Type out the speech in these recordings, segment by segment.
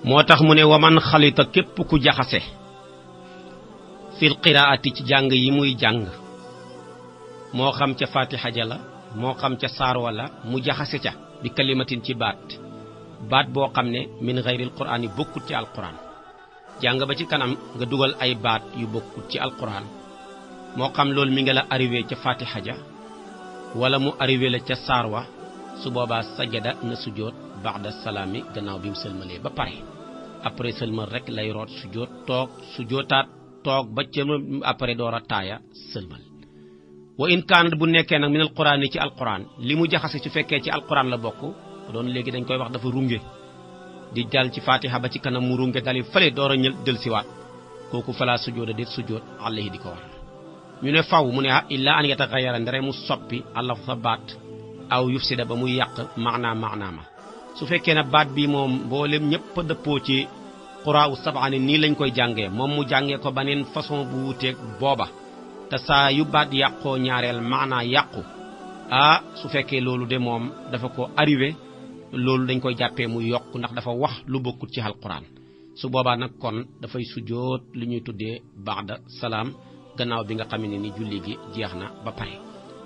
motax mu ne waman khalita kep ku jaxase fil qiraati ci jang yi muy jang mo xam ca fatiha jala mo xam ca sar wala mu jaxase ca bi kalimatin ci baat bo xamne min ghayril qur'ani bokut ci alquran jang ba ci kanam nga dugal ay baat yu bokut ci alquran mo xam lol mi nga la arrivé ca fatiha ja wala mu arrivé la ca sarwa su boba sajada na sujud ba'da salami gannaaw bi mu selmalé ba paré après selmal rek lay rot sujud tok sujotat tok ba ci après doora taaya selmal wa in kan bu nekké nak min alquran ci alquran limu jaxase ci fekke ci alquran la bokku don légui dañ koy wax dafa rungé di dal ci fatiha ba ci kanam mu rungé dali fele doora ñël del ci wat koku fala sujuda dit sujud alayhi diko war ñu ne faw mu ne illa an yataghayyara ndare mu soppi allah sabat aw yufsida ba mu yaq maana ma su fekke na baat bi mom bolem ñepp deppo ci qura'u sab'ani ni lañ koy jangé mom mu jangé ko banen façon bu wutek boba ta sa yu baat yaqo ñaarel maana yaqu su fekke lolu de mom dafa ko arrivé lolu dañ koy jappé mu yok ndax dafa wax lu bokut ci alquran su boba nak kon da fay sujud li ñuy tuddé ba'da salam gannaaw bi nga xamni ni julli gi jeexna ba paré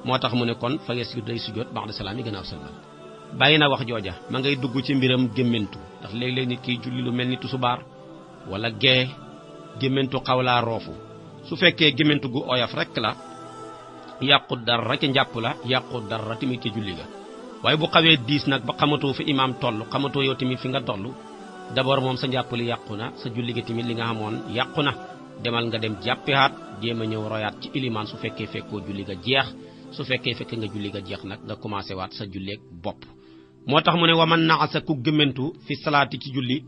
motax mu ne kon fa yes yu day sujud ba'da salam yi gannaaw salmal bayina wax jojja ma ngay dugg ci mbiram gementu ndax leg leg nit ki julli lu melni tusubar wala gee gementu xawla rofu su fekke gementu gu oyaf rek la yaqu dara ci njàpp la yaqu dara timi ci julli ga waye bu xawé 10 nak ba xamato fi imam tollu xamato yow timi fi nga tollu d'abord mom sa njàpp li yaquna sa julli ga timi li nga xamone yaquna demal nga dem jappihat jema ñew royat ci iliman su fekke fekko julli ga jeex su fekke fekk nga julli ga jeex nak nga commencé wat sa julleek bop motax mu ne waman na'asa ku gementu fi salati ci julli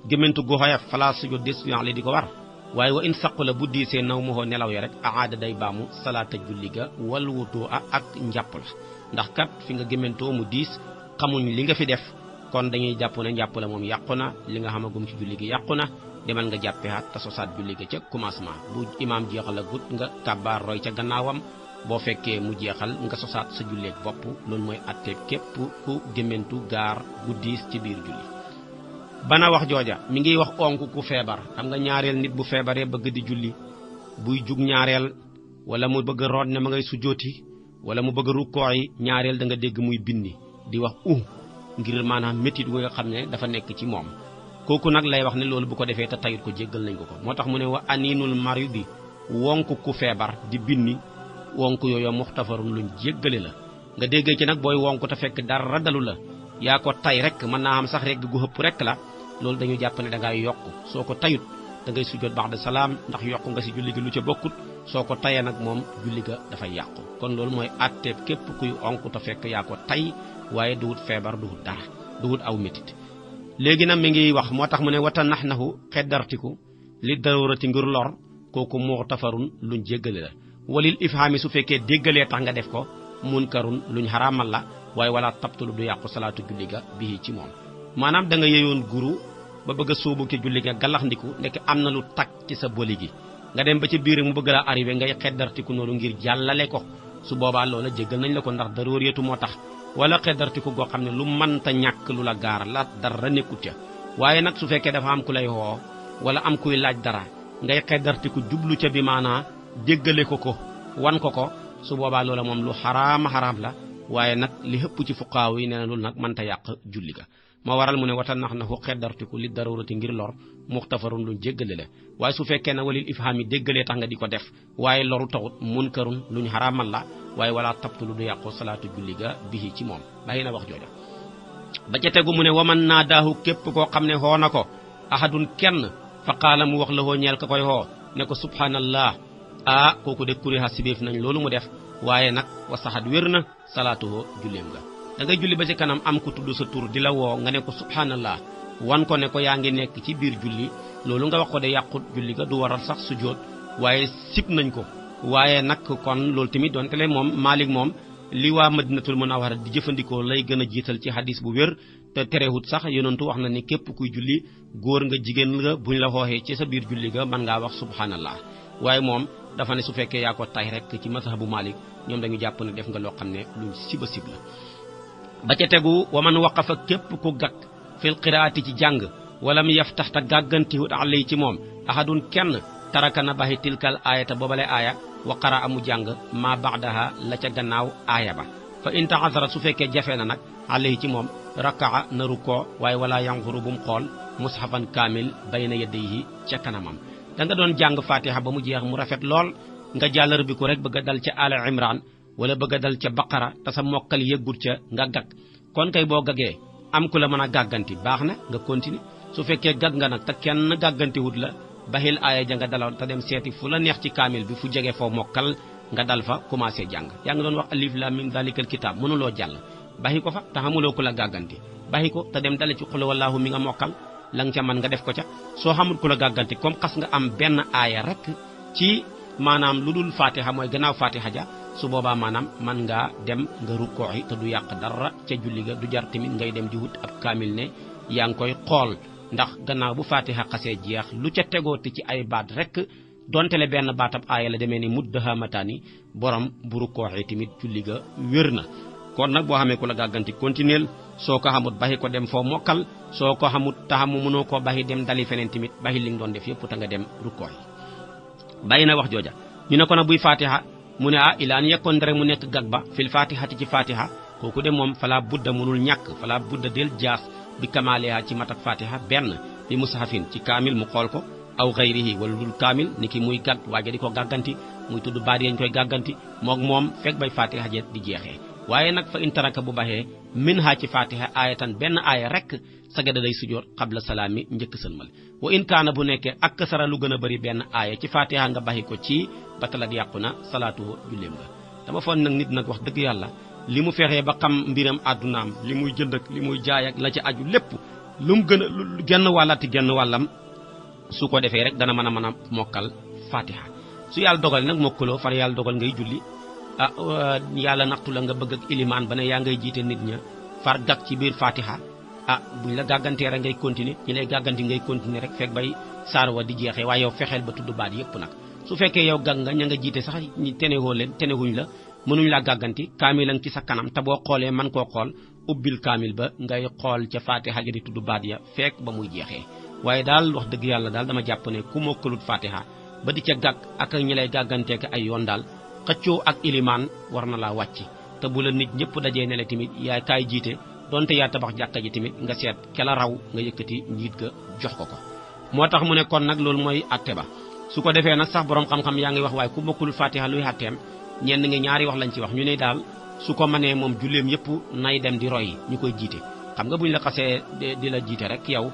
gementu go xoyaf fala sujud des fi ali diko war waye wa in saqula bu diise naw mo nelaw ya rek aada day baamu salata julli ga wal wudu'a ak njàpp la ndax kat fi nga gemento mu diis xamuñ li nga fi def kon dañuy jàpp ne njàpp la mom yaquna li nga xamagum ci julli gi yaquna demal nga jappé hat ta sosat julli ga ci commencement bu imam jeexal la gut nga kabar roy ca gannaawam bo fekke mu jeexal nga sosat sa julleek bop lool moy atté képp ku gementu gar bu diis ci biir julli bana wax jojja mi ngi wax onku ku febar xam nga ñaarel nit bu febaré bëgg di julli buy jug ñaarel wala mu bëgg rod ne ma ngay sujoti wala mu bëgg rukkoo yi ñaarel da nga dégg muy bindi di wax ngir manam metit wo nga xamne dafa nekk ci mom koku nak lay wax ne loolu bu ko defé ta tayut ko jéggal nañ ko motax mu ne wa aninul maridi wonku ku febar di binni wonku yoyo muxtafarun luñ jéggalé la nga déggé ci nak boy wonku ta fekk dara dalu la ya ko tay rek man na am sax rek gu hepp rek la loolu dañu japp ne da nga yok soko tayut da ngay sujud ba'da salam ndax yok nga ci julli gi lu ci bokut soko tayé nak mom julli ga dafa yaqku kon loolu moy atté képp kuy onku ta fekk ya ko tay waye duut febar duut dara duut aw metit légui nak mi ngi wax motax mu ne wata nahnahu xedartiku li darurati ngir lor koku mu'tafarun luñ jéggalé la walil ifhami su fekke déggalé tax nga def ko munkarun luñ haramal la waye wala tabtulu du yaqku salatu julli ga bi ci mom manam da nga yeyon guru ba bëgg soobu ci julli ga galax ndiku nek amna lu tak ci sa boli gi nga dem ba ci biir mu bëgg la arrivé ngay xedartiku nonu ngir jallale ko su boba loola jéggal nañ la ko ndax daruriyatu motax wala xedartiku go xamne lu manta ñak lu la gar la dara nekut ca waye nak su fekke dafa am ku lay ho wala am kuy laaj dara ngay xedartiku jublu ca bi mana déggale ko wan ko su boba loola mom lu haram la waye nak li hepp ci fuqaaw yi neena lool nak manta yaq julli ga ma waral mu ne wata naxnahu xedartiku li darurati ngir lor muxtafarun lu jéggale la waye su fekke na walil ifhami déggale tax nga diko def waye loru taxut munkarun luñ haramal la waye wala tabtulu du yaqo salatu julli ga bihi ci mom bayina wax joja ba ca tegu mu ne waman nadahu kep ko xamne ho nako ahadun kenn fa qala mu wax la ho ñel ka koy ho ne ko subhanallah koku de kuri hasibef nañ lolu mu def waye nak wa sahad werna salatuhu jullem ga da ngay julli ba ci kanam am ko tuddu sa tour dila wo nga ne ko subhanallah wan ko ne ko yaangi nek ci bir julli lolu nga wax ko de yaqut julli ga du waral sax sujud waye sip nañ ko waye nak kon lolu timi donte le mom malik mom li wa madinatul munawwara di jëfëndiko lay gëna jital ci hadith bu wër te terewut sax yonentu wax na ni képp kuy julli goor nga jigen nga buñ la xooxé ci sa bir julli ga man nga wax subhanallah waye mom dafa ne su fekke ya ko tay rek ci mazhabu malik ñom dañu japp ne def nga lo xamne luñ siba sibla ba ca tegu waman waqafa képp ku gak fil qiraati ci jang walam yaftax ta gàggantiwut alay ci moom ahadun kenn taraka na baxi tilkal ayata boobale aaya wa qara amu jàng ma ba'daha la ca gannaaw aaya ba fa in ta'azzara su fekkee jafe na nag alay ci moom rakaa na rukkoo waaye wala yanzuru bu mu xool mushafan kaamil bayna yadayhi ca kanamam da nga doon jàng fatiha ba mu jeex mu rafet lool nga jàllar bi ko rek bëgg a dal ca ala imran wala bëgg a dal ca baqara te sa mokkal yëggut ca nga gag kon kay boo gagee am ku la mën a gàgganti baax na nga continuer su fekkee gag nga nag te kenn gàggantiwut la baxil aaya ja nga daloon te dem seeti fu la neex ci kaamil bi fu jege foo mokkal nga dal fa commencé jàng yaa ngi doon wax alif lam mim dalikal kitab mënuloo jàll baxi ko fa te xamuloo ku la gàgganti baxi ko te dem dale ci xul wallahu mi nga mokkal la nga ca mën nga def ko ca soo xamul ku la gàgganti comme xas nga am benn aaya rek ci maanaam lu dul fatiha mooy gannaaw fatiha ja su boobaa maanaam man ngaa dem nga rukkooxi te du yàq dara ca julli ga du jar tamit ngay dem di wut ab kaamil ne yaa ngi koy xool ndax gannaaw bu fatiha xasee jeex lu ca tegooti ci ay baat rek donte le benn baatab aaya la demee ni muddahamataani borom bu rukkooxi tamit julli ga wér na kon nag boo xamee ku la gàgganti continuer soo ko xamut baxi ko dem foo mokkal soo ko xamut taxamu mënoo koo baxi dem dali feneen tamit baxi li nga doon def yëpp te nga dem rukkooxi bàyyi na wax jooja ñu ne ko nag buy fatiha mu ne ilaan yekkoon rek mu nekk gag ba fil fatihati ci fatiha kooku de moom fala budda mënul ñàkk fala budda del jaas bi kamaaliha ci matak fatiha benn bi mushafin ci kaamil mu xool ko aw xayrihi wala dul kaamil ni ki muy gag waaja di ko gàgganti muy tudd baat yañ koy gàgganti moom fekk bay fatiha je di jeexee waaye nag fa in taraka bu baxee min ha ci fatiha aayatan benn aaya rek sagada day sujoot qabla salaami njëkk sëlmal wa in kaana bu nekkee ak sara lu gën a bëri benn aaya ci fatiha nga baxi ko ci batalat yàqu na salaatu julleem nga dama foon nag nit nag wax dëgg yàlla li mu fexee ba xam mbiram àddunaam li muy jënd ak li muy jaay ak la ci aju lépp lu mu gën a genn wàllati genn wàllam su ko defee rek dana mën a mokkal fatiha su yàlla dogal nag mokkaloo far yàlla dogal ngay julli yàlla nattu la nga bëgg ak ilimaan ba ne yaa ngay jiite nit ña far gag ci biir fatiha buñ la gàggantee rek ngay continuer ñi lay gàgganti ngay continuer rek fekk bay saar wa di jeexee waaye yow fexeel ba tudd baat yépp nag su fekkee yow gag nga ña nga jiite sax ñi tenewuñ la mënuñ laa gàgganti kaamil a ngi ci sa kanam te boo xoolee man koo xool ubbil kaamil ba ngay xool ca fatiha ja di tudd baat ya fekk ba muy jeexee waaye daal wax dëgg yàlla daal dama jàpp ne ku mokkalut fatiha ba di ca gag ak ñi lay gàgganteek ay yoon daal xëccoo ak ilimaan war na laa wàcc te bu la nit ñëpp dajee ne la tamit yaay kaay jiite donte yaa tabax jàkka ji tamit nga seet ke la raw nga yëkkati njiit ga jox ko moo tax mu ne kon nag loolu mooy atte ba su ko defee nag sax borom xam-xam yaa ngi wax waaye ku bokkul fatiha luy atteem ñenn ngi ñaari wax lañ ci wax ñu ne daal su ko mënee moom julleem yëpp nay dem di roy ñu koy jiite xam nga buñ la xasee di la jiite rek yow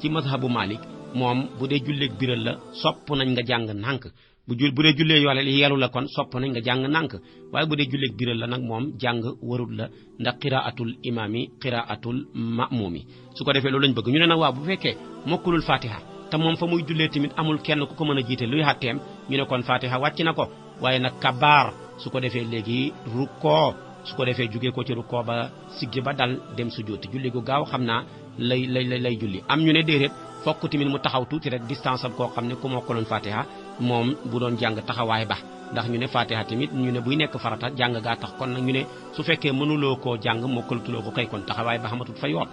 ci mazhabu Malik moom bu dee julleeg biral la sopp nañ nga jàng nànk bu dee jullee yoole yelu la kon sopp nañ nga jàng nànk waaye bu dee julleeg biral la nag moom jàng warul la ndax qiraatul imaami qiraatul ma'muumi su ko defee loolu lañ bëgg ñu ne nag waaw bu fekkee mokkulul fatiha te moom fa muy jullee tamit amul kenn ku ko mën a jiite luy xatteem ñu ne kon fatiha wàcc na ko waaye nag kabaar su ko defee léegi rukkoo su ko defee jugee ko ci rukkoo ba siggi ba dal dem sujjóoti julli gu gaaw xam naa lay julli am ñu ne déedéet fokk tamit mu taxaw tuuti rek distance am koo xam ne ku mokkaloon fatiha moom bu doon jàng taxawaay ba ndax ñu ne fatiha tamit ñu ne buy nekk farata jàng gaa tax kon nag ñu ne su fekkee mënuloo koo jàng mokkalutuloo ko kay kon taxawaay ba xamatut fa yoon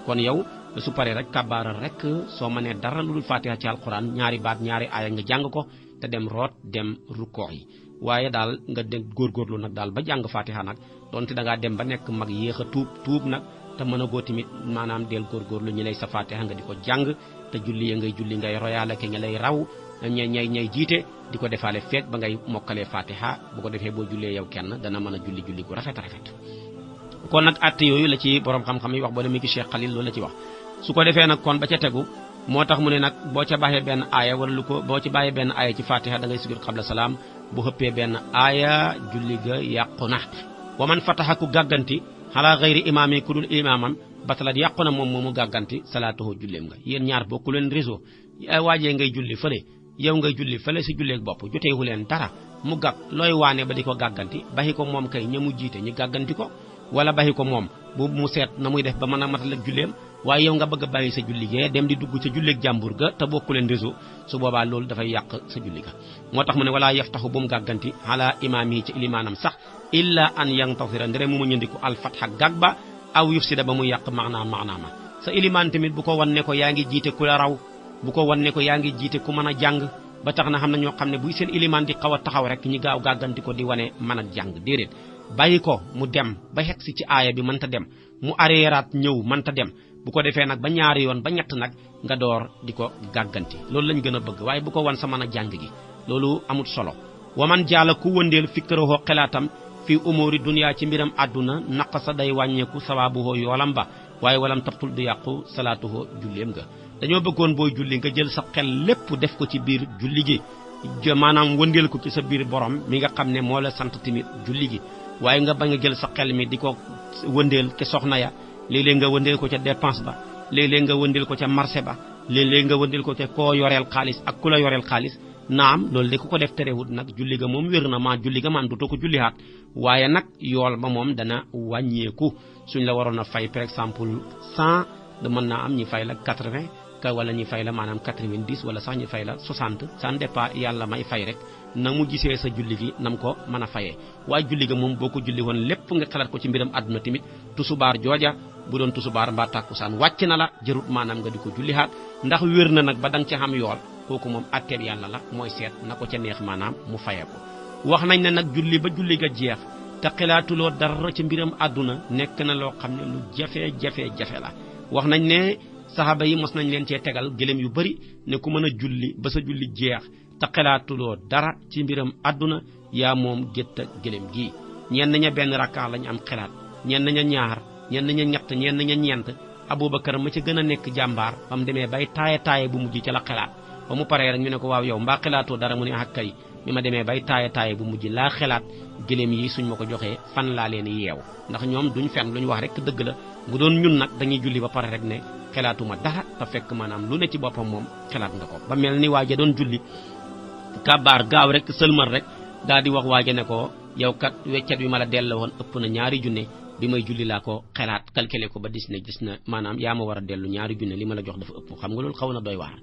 kon yow su paree rek kabaaral rek soo mënee dara lu dul fatiha ci alquran ñaari baat ñaari aaya nga jàng ko te dem root dem rukkoo yi waaye daal nga dem góorgóorlu nag daal ba jàng fatiha nag donte da ngaa dem ba nekk mag yéex a tuub nag te mën a goo tamit maanaam del góorgóorlu ñi lay sa fatiha nga di ko jàng te julli ya ngay julli ngay royaale ke ña lay raw ñay jiite di ko defaale feek ba ngay mokkalee fatiha bu ko defee boo jullee yow kenn dana mën a julli gu rafet kon nag att yooyu la ci borom xam-xam yi wax boo demee ci Cheikh Khalil loolu la ci wax su ko defee nag kon ba ca tegu moo tax mu ne nag boo ca bàyyee benn aaya wala boo ci bàyyee benn aaya ci fatiha da ngay sujud qabla salaam bu xëppee benn aaya julli ga yàqu na wa man fataha ku gàgganti xalaa xayri imaami ku dul imaamam batalat yàqu na moom moomu gàgganti salaatuhu julleem nga yéen ñaar bokku leen réseau waajee ngay julli fële yow ngay julli fële si julleeg bopp joteewu leen dara mu gàg looy waane ba di ko gàgganti baxi ko moom kay ña mu jiite ñi gàgganti ko wala baxi ko moom bu mu seet na muy def ba mën a matal ak julleem waaye yow nga bëgg a bàyyi sa julli gee dem di dugg ca julleeg jàmbur ga te bokku leen réseau su boobaa loolu dafay yàq sa julli ga moo tax mu ne wala yaftaxu bu mu gàgganti ala imaam yi ci ilimaanam sax illa an yantasira ndere mu ma ñëndiku alfatxa gag ba aw yufsida ba mu yàq maanaama sa ilimaan tamit bu ko wan ne ko yaa ngi jiite ku la raw bu ko wan ne ko yaa ngi jiite ku mën a jàng ba tax na xam na ñoo xam ne buy seen ilimaan di xaw a taxaw rek ñi gaaw gàgganti ko di wane mën a jàng déedéet bàyyi ko mu dem ba xeg si ci aaya bi mënta dem mu areeraat ñëw mënta dem bu ko defee nag ba ñaari yoon ba ñett nag nga door di ko gàgganti loolu lañ gën a bëgg waaye bu ko wan sa mën a jàng gi loolu amut solo waman jaala ku wëndeel fikkërahoo xelaatam fii umuri dunya ci mbiram àdduna naqasa day wàññeeku sawaabuhoo yoolam ba waaye walam tabtul du yàqu salaatuhoo julleem nga dañoo bëggoon booy julli nga jël sa xel lépp def ko ci biir julli gi maanaam wëndeel ko ci sa biir borom mi nga xam ne moo la sant tamit julli gi waaye nga bañ a jël sa xel mi di ko wëndeel ke soxna ya léeg-léeg nga wëndeel ko ca dépense ba léeg-léeg nga wëndeel ko ca marché ba léeg-léeg nga wëndeel ko ca koo yoreel xaalis ak ku la yoreel xaalis naam loolu de ku ko def terewut nag julli ga moom wér na maa julli ga man du ko jullihaat waaye nag yool ba moom dana wàññeeku suñ la waroon a fay par exemple 100 da mën naa am ñi fay la 80 ka wala ñi fay la maanaam 90 wala sax ñi fay la 60 ça dépend yàlla may fay rek na mu gisee sa julli gi nam ko mën a fayee waaye julli ga moom boo ko julli woon lépp nga xalaat ko ci mbiram àdduna tamit tusubaar jooja bu doon tusubaar mbaa tàkkusaan wàcc na la jërut maanaam nga di ko jullihaat ndax wér na nag ba danga ci xam yool kooku moom atteeb yàlla la mooy seet na ko ca neex maanaam mu fayee ko wax nañ ne nag julli ba julli ga jeex te xalaatuloo dara ci mbiram àdduna nekk na loo xam ne lu jafe-jafe la wax nañ ne saxaaba yi mos nañ leen cee tegal gëléem yu bari ne ku mën a julli ba sa julli jeex te xalaatuloo dara ci mbiram àdduna yaa moom gétt ak gëléem gii ñenn ña benn rakkaa lañ am xalaat ñenn ña ñaar ñenn ña ñett ñenn ña ñeent Abubakar ma ci gën a nekk jàmbaar ba mu demee bay taaye bu mujj ca la xalaat ba mu paree rek ñu ne ko waaw yow mbaa xalaatoo dara mu ne ak kay bi ma demee bay taaye bu mujj laa xalaat gëléem yi suñ ma ko joxee fan laa leen yeew ndax ñoom duñ fen lu ñu wax rek dëgg la bu doon ñun nag dañuy julli ba pare rek ne xalaatuma dara te fekk maanaam lu ne ci boppam moom xalaat nga ko ba mel ni waaja doon julli kabaar gaaw rek sëlmal rek daal di wax waaja ne ko yow kat weccet wi ma la delloo woon ëpp na 2 junne bi may julli laa ko xalaat calculé ko ba gis na maanaam yaa ma war a dellu 2 junne li ma la jox dafa ëpp xam nga loolu xaw na doy waar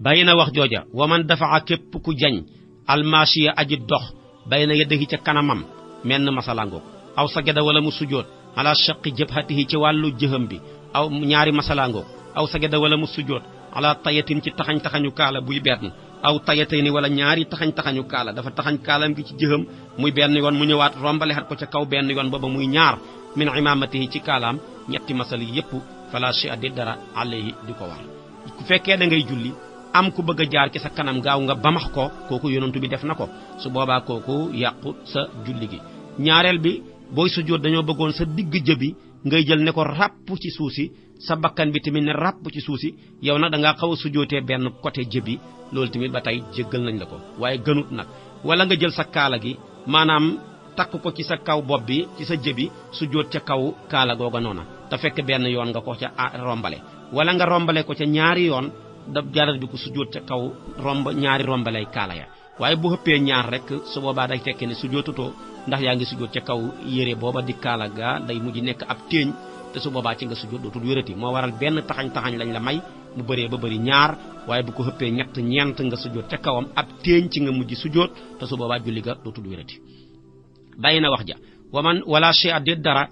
bàyyi na wax jooja waman dafa képp ku jañ almasiya aji dox bay na yeddahi ca kanamam menn masalangoog aw sageda wala mu sujoot ala shaqi jabhatihi ci wàllu jëham bi aw ñaari masalangoog aw sageda wala mu sujoot ala tayatin ci taxañ-taxañu kaala buy benn aw tayatayni wala ñaari taxañ-taxañu kaala dafa taxañ kaalam gi ci jëham muy benn yoon mu ñëwaat rombale xat ko ca kaw benn yoon booba muy ñaar min imamatihi ci kaalaam ñetti masal yépp fala shay'a di dara alayhi di ko war ku fekkee da ngay julli am ku bëgg a jaar ci sa kanam gaaw nga bamax ko kooku yonentu bi def na ko su boobaa kooku yàqu sa julli gi ñaareel bi booy sujjóot dañoo bëggoon sa digg jëbi ngay jël ne ko ràpp ci suuf si sa bakkan bi tamit ne ràpp ci suuf si yow nag da ngaa xaw a sujjóotee benn côté jëbi loolu tamit ba tey jéggal nañ la ko waaye gënut nag wala nga jël sa kaala gi maanaam takk ko ci sa kaw bopp bi ci sa jëbi sujjóot ca kaw kaala googa noona te fekk benn yoon nga ko ca rombale wala nga rombale ko ca ñaari yoon da jaral bi ko sujjóot ca kaw ñaari rombalay kaala ya waaye bu xëppee ñaar rek su boobaa day fekkee ne sujjóotatoo ndax yaa ngi sujjóot ca kaw yére booba di kaala ga day mujj nekk ab téeñ te su boobaa ci nga sujjóot dootul wérati moo waral benn taxañ lañ la may bu bëree ba bëri ñaar waaye bu ko xëppee ñeent nga sujjóot ca kawam ab téeñ ci nga mujj sujjóot te su boobaa julli ga dootul wérati bàyyi na wax ja waman wala shay'a de dara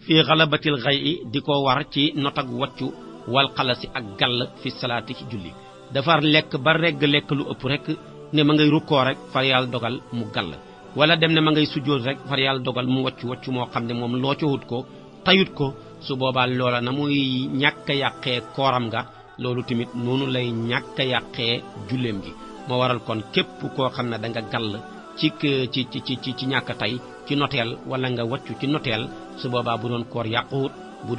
fii xalabatil xay di ko war ci not ak waccu wal xalasi ak gàll fi salaati ci julli dafa lekk ba regg lekk lu ëpp rek ne ma ngay rukkoo rek far yàlla dogal mu gàll wala dem ne ma ngay sujjóot rek far yàlla dogal mu waccu moo xam ne moom loo coowut ko tayut ko su boobaa loola na muy ñàkk a yàqee kooram nga loolu tamit noonu lay ñàkk a yàqee julleem gi moo waral kon képp koo xam ne da nga gàll ci ñàkk tey ci noteel wala nga waccu ci noteel su boobaa bu doon koor yàquwut bu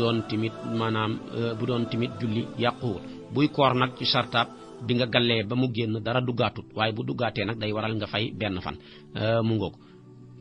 doon timit julli yàquwut buy koor nag ci sartaab bi nga gallee ba mu génn dara duggaatut waaye bu duggaatee nag day waral nga fay benn fan mu ngoog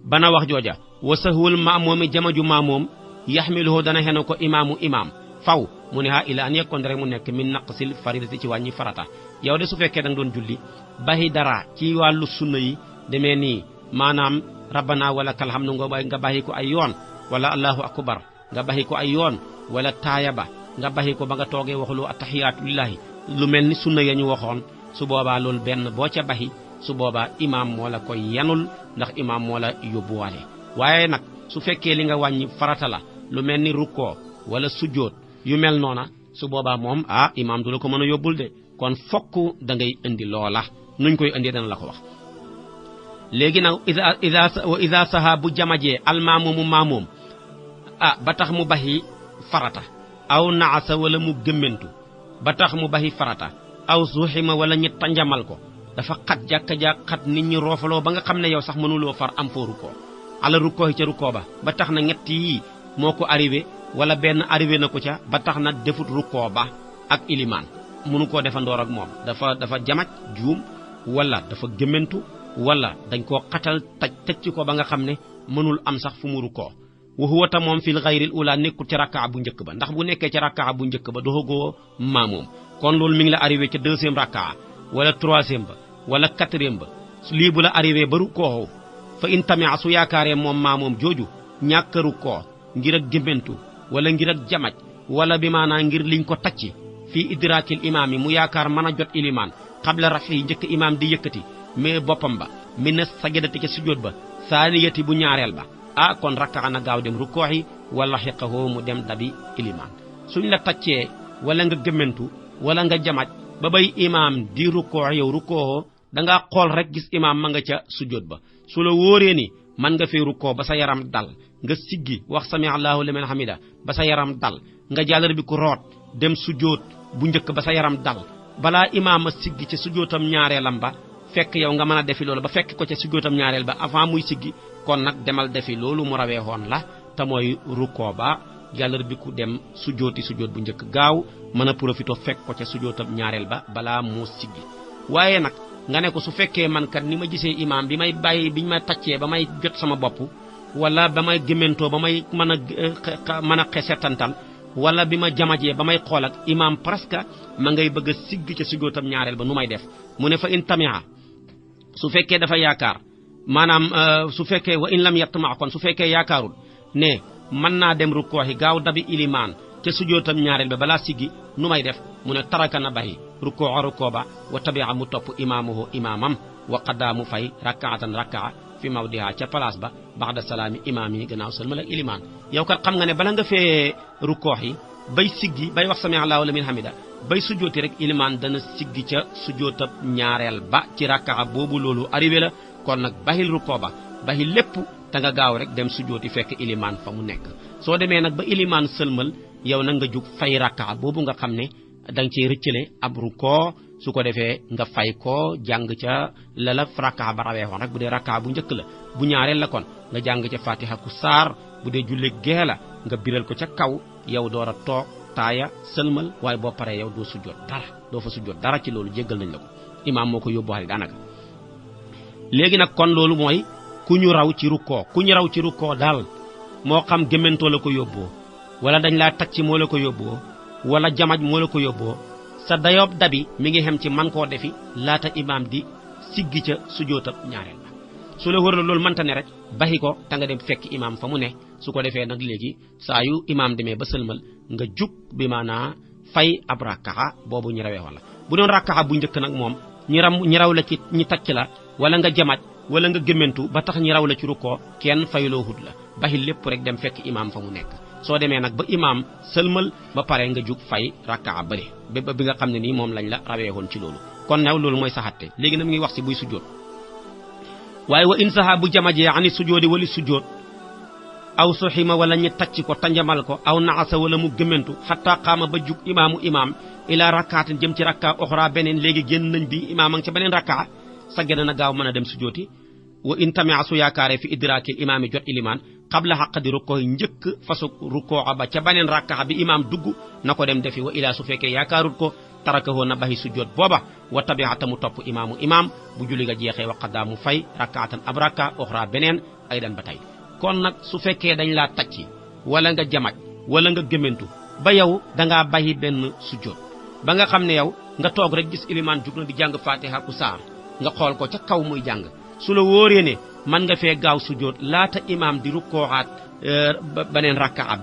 bana wax jooja wa sahwul maamomi jamaju maamoom yaxmiluhu dana xenu ko imaam faw mu ne ha ila an yekkoon rek mu nekk min naqsil faridati ci wàññi farata yow de su fekkee da nga doon julli baxi dara ci wàllu sunna yi demee nii maanaam rabbana wala kalhamdu nga baxi ko ay yoon wala allahu akbar nga baxi ko ay yoon wala taaya ba nga baxi ko ba nga toogee waxulu attahiyaatu lillahi lu mel ni sunna ya ñu waxoon su boobaa loolu benn boo ca baxi su boobaa imaam moo la koy yanul ndax imaam moo la yóbbuwaale waaye nag su fekkee li nga wàññi farata la lu mel ni rukkoo wala sujjóot yu mel noona su boobaa moom imaam du la ko mën a yóbbul de kon fokk da ngay indi loola nuñ koy indi dana la ko wax léegi nag ida saha bu jamajee almaamumu maamoom ba tax mu baxi farata aw naasa wala mu gëmmentu ba tax mu baxi farata aw suuxima wala ñi tanjamal ko dafa xat jàkka xat nit ñi roofaloo ba nga xam ne yow sax mënuloo far am foo rukkoo ala rukkoo ca rukkoo ba tax na ñett yi moo ko arrivé wala benn arrivé na ko ca ba tax na defut rukkoo ba ak ilimaan mënu koo defandoor ak moom dafa jamaj juum wala dafa gëmmentu wala dañ koo xatal tëcc ko ba nga xam ne mënul am sax fu mu rukkoo wa huwa ta moom fil ghayril ula nekkul ci rakkaa bu njëkk ba ndax bu nekkee ci rakkaa bu njëkk ba doxagoo maamoom kon loolu mi ngi la arrivé ca deuxième rakkaa wala troisième ba wala quatrième ba lii bu la arrivé ba rukkoo fa in tamia su yaakaaree moom maamoom jooju ñàkk a rukkoo ngir ak gëmmentu wala ngir ak jamaj wala bi maanaa ngir liñ ko tacci fii idrakil imaam yi mu yaakaar mën a jot ilimaan xabla rafi njëkk imaam di yëkkati mais boppam ba mi na sajadati ca sujjóot ba saaniyati bu ñaareel ba kon rakkaa na gaaw dem rukkooxi wala xiqahoo mu dem dabi ilimaan suñ la taccee wala nga gëmmentu wala nga jamaj ba bay imaam di rukkoox yow rukkooxoo dangaa xool rek gis imaam ma nga ca sujjóot ba su la wóoree ni man nga fee rukkoo ba sa yaram dal nga siggi wax sami allahu liman hamida ba sa yaram dal nga jàllar bi ku root dem sujjóot bu njëkk ba sa yaram dal balaa imaam a siggi ca sujjóotam ñaareelam ba fekk yow nga mën a defi loolu ba fekk ko ca sujjóotam ñaareel ba avant muy siggi kon nag demal defi loolu mu rawee xoon la te mooy rukkoo ba jàllar bi ku dem sujjóot bu njëkk gaaw mën a profité fekk ko ca sujjóotam ñaareel ba balaa moo siggi waaye nag nga ne ko su fekkee man kat ni ma gisee imaam bi may bàyyi biñ ma taccee ba may jot sama bopp wala ba may gémentoo ba may mën a xesetantal wala bi ma jamajee ba may xool ak imaam presque ma ngay bëgg a sigg ca sujjóotam ñaareel ba nu may def mu ne fa in tamia su fekkee dafa yaakaar maanaam su fekkee wa in lam yatma kon su fekkee yaakaarul ne mën naa dem rukkooxi gaaw dabi ilimaan ca sujjóotam ñaareel ba balaa siggi nu may def mu ne taraka na baxi rukkoo ba wa tabia mu topp imaamuhu imaamam wa qaddaa mu fay rakkaatan rakkaa fi mawdiha ca place ba baxda salaami imaam yi gannaaw sëlmal ak ilimaan yow kat xam nga ne bala nga fee rukkoox yi bay siggi bay wax sami allahu liman hamida bay sujjóoti rek ilimaan dana siggi ca sujjóotab ñaareel ba ci rakkaa boobu loolu arrivé la kon nag baxil rukkoo ba baxil lépp te nga gaaw rek dem sujjóoti fekk ilimaan fa mu nekk soo demee nag ba ilimaan sëlmal yow nag nga jug fay rakkaa boobu nga xam ne danga cee rëccale ab rukkoo su ko defee nga fay ko jàng ca lala rakkaa ba rawee xoon rek bu dee rakkaa bu njëkk la bu ñaareel la kon nga jàng ca fatiha ku saar bu dee julle gee la nga biral ko ca kaw yow door a toog taaya sëlmal waaye boo paree yow doo fa sujjóot dara ci loolu jéggal nañ la ko imaam moo ko yóbbuwaale daanaka léegi nag kon loolu mooy ku ñu raw ci rukkoo daal moo xam gémmantoo la ko yóbboo wala dañ laa tacc moo la ko yóbboo wala jamaj moo la ko yóbboo sa dayoob dabi mi ngi xem ci man koo defi laata imaam di siggi ca sujjóotab ñaareel ba su la wër la loolu mënta ne rek baxi ko te nga dem fekk imaam fa mu ne su ko defee nag léegi saa yu imaam demee ba sëlmal nga jug bi maanaa fay ab rakkaxa boobu ñu rawee wala bu doon rakkaxa bu njëkk nag moom ñi raw la ci ñi tacc la wala nga jamaj wala nga gémmantu ba tax ñi raw la ci rukkoo kenn fayloo hut la baxi lépp rek dem fekk imaam fa mu nekk soo demee nag ba imaam sëlmal ba pare nga jug fay rakkaa bële bi nga xam ne nii moom lañ la rawee woon ci loolu kon new loolu mooy saxatte léegi nag ngi wax si buy sujjóot waaye wa in saha bu jamajee ani sujjóodi wali sujjóot aw suxima wala ñi tacc ko tanjamal ko aw naasa wala mu gëmmentu xataa xaama ba jug imaam ila rakkaatin jëm ci rakkaa oxra beneen léegi génn nañ bi imaam a ngi ca beneen rakkaa sa gën na gaaw mën a dem sujjóoti wa in tamia su yaakaaree fi idrakil imaam yi jot ilimaan xabla xaqadi rukkoo yi njëkk fasu rukkoo ba ca beneen rakkaa bi imaam dugg na ko dem defi wa ilaa su fekkee yaakaarut ko tarakahoo na baxi sujjóot booba wa tabiata mu topp imaam bu julli ga jeexee wa qaddaa mu fay rakkaatan ab rakka oxra beneen ay dan ba tey kon nag su fekkee dañ laa tacci wala nga jamaj wala nga gëmmentu ba yow dangaa baxi benn sujjóot ba nga xam ne yow nga toog rek gis ilimaan jug na di jàng fatiha ku saar nga xool ko ca kaw muy jàng su la wóoree ne man nga fee gaaw sujjóot laata imaam di rukkooxaat beneen rakkaa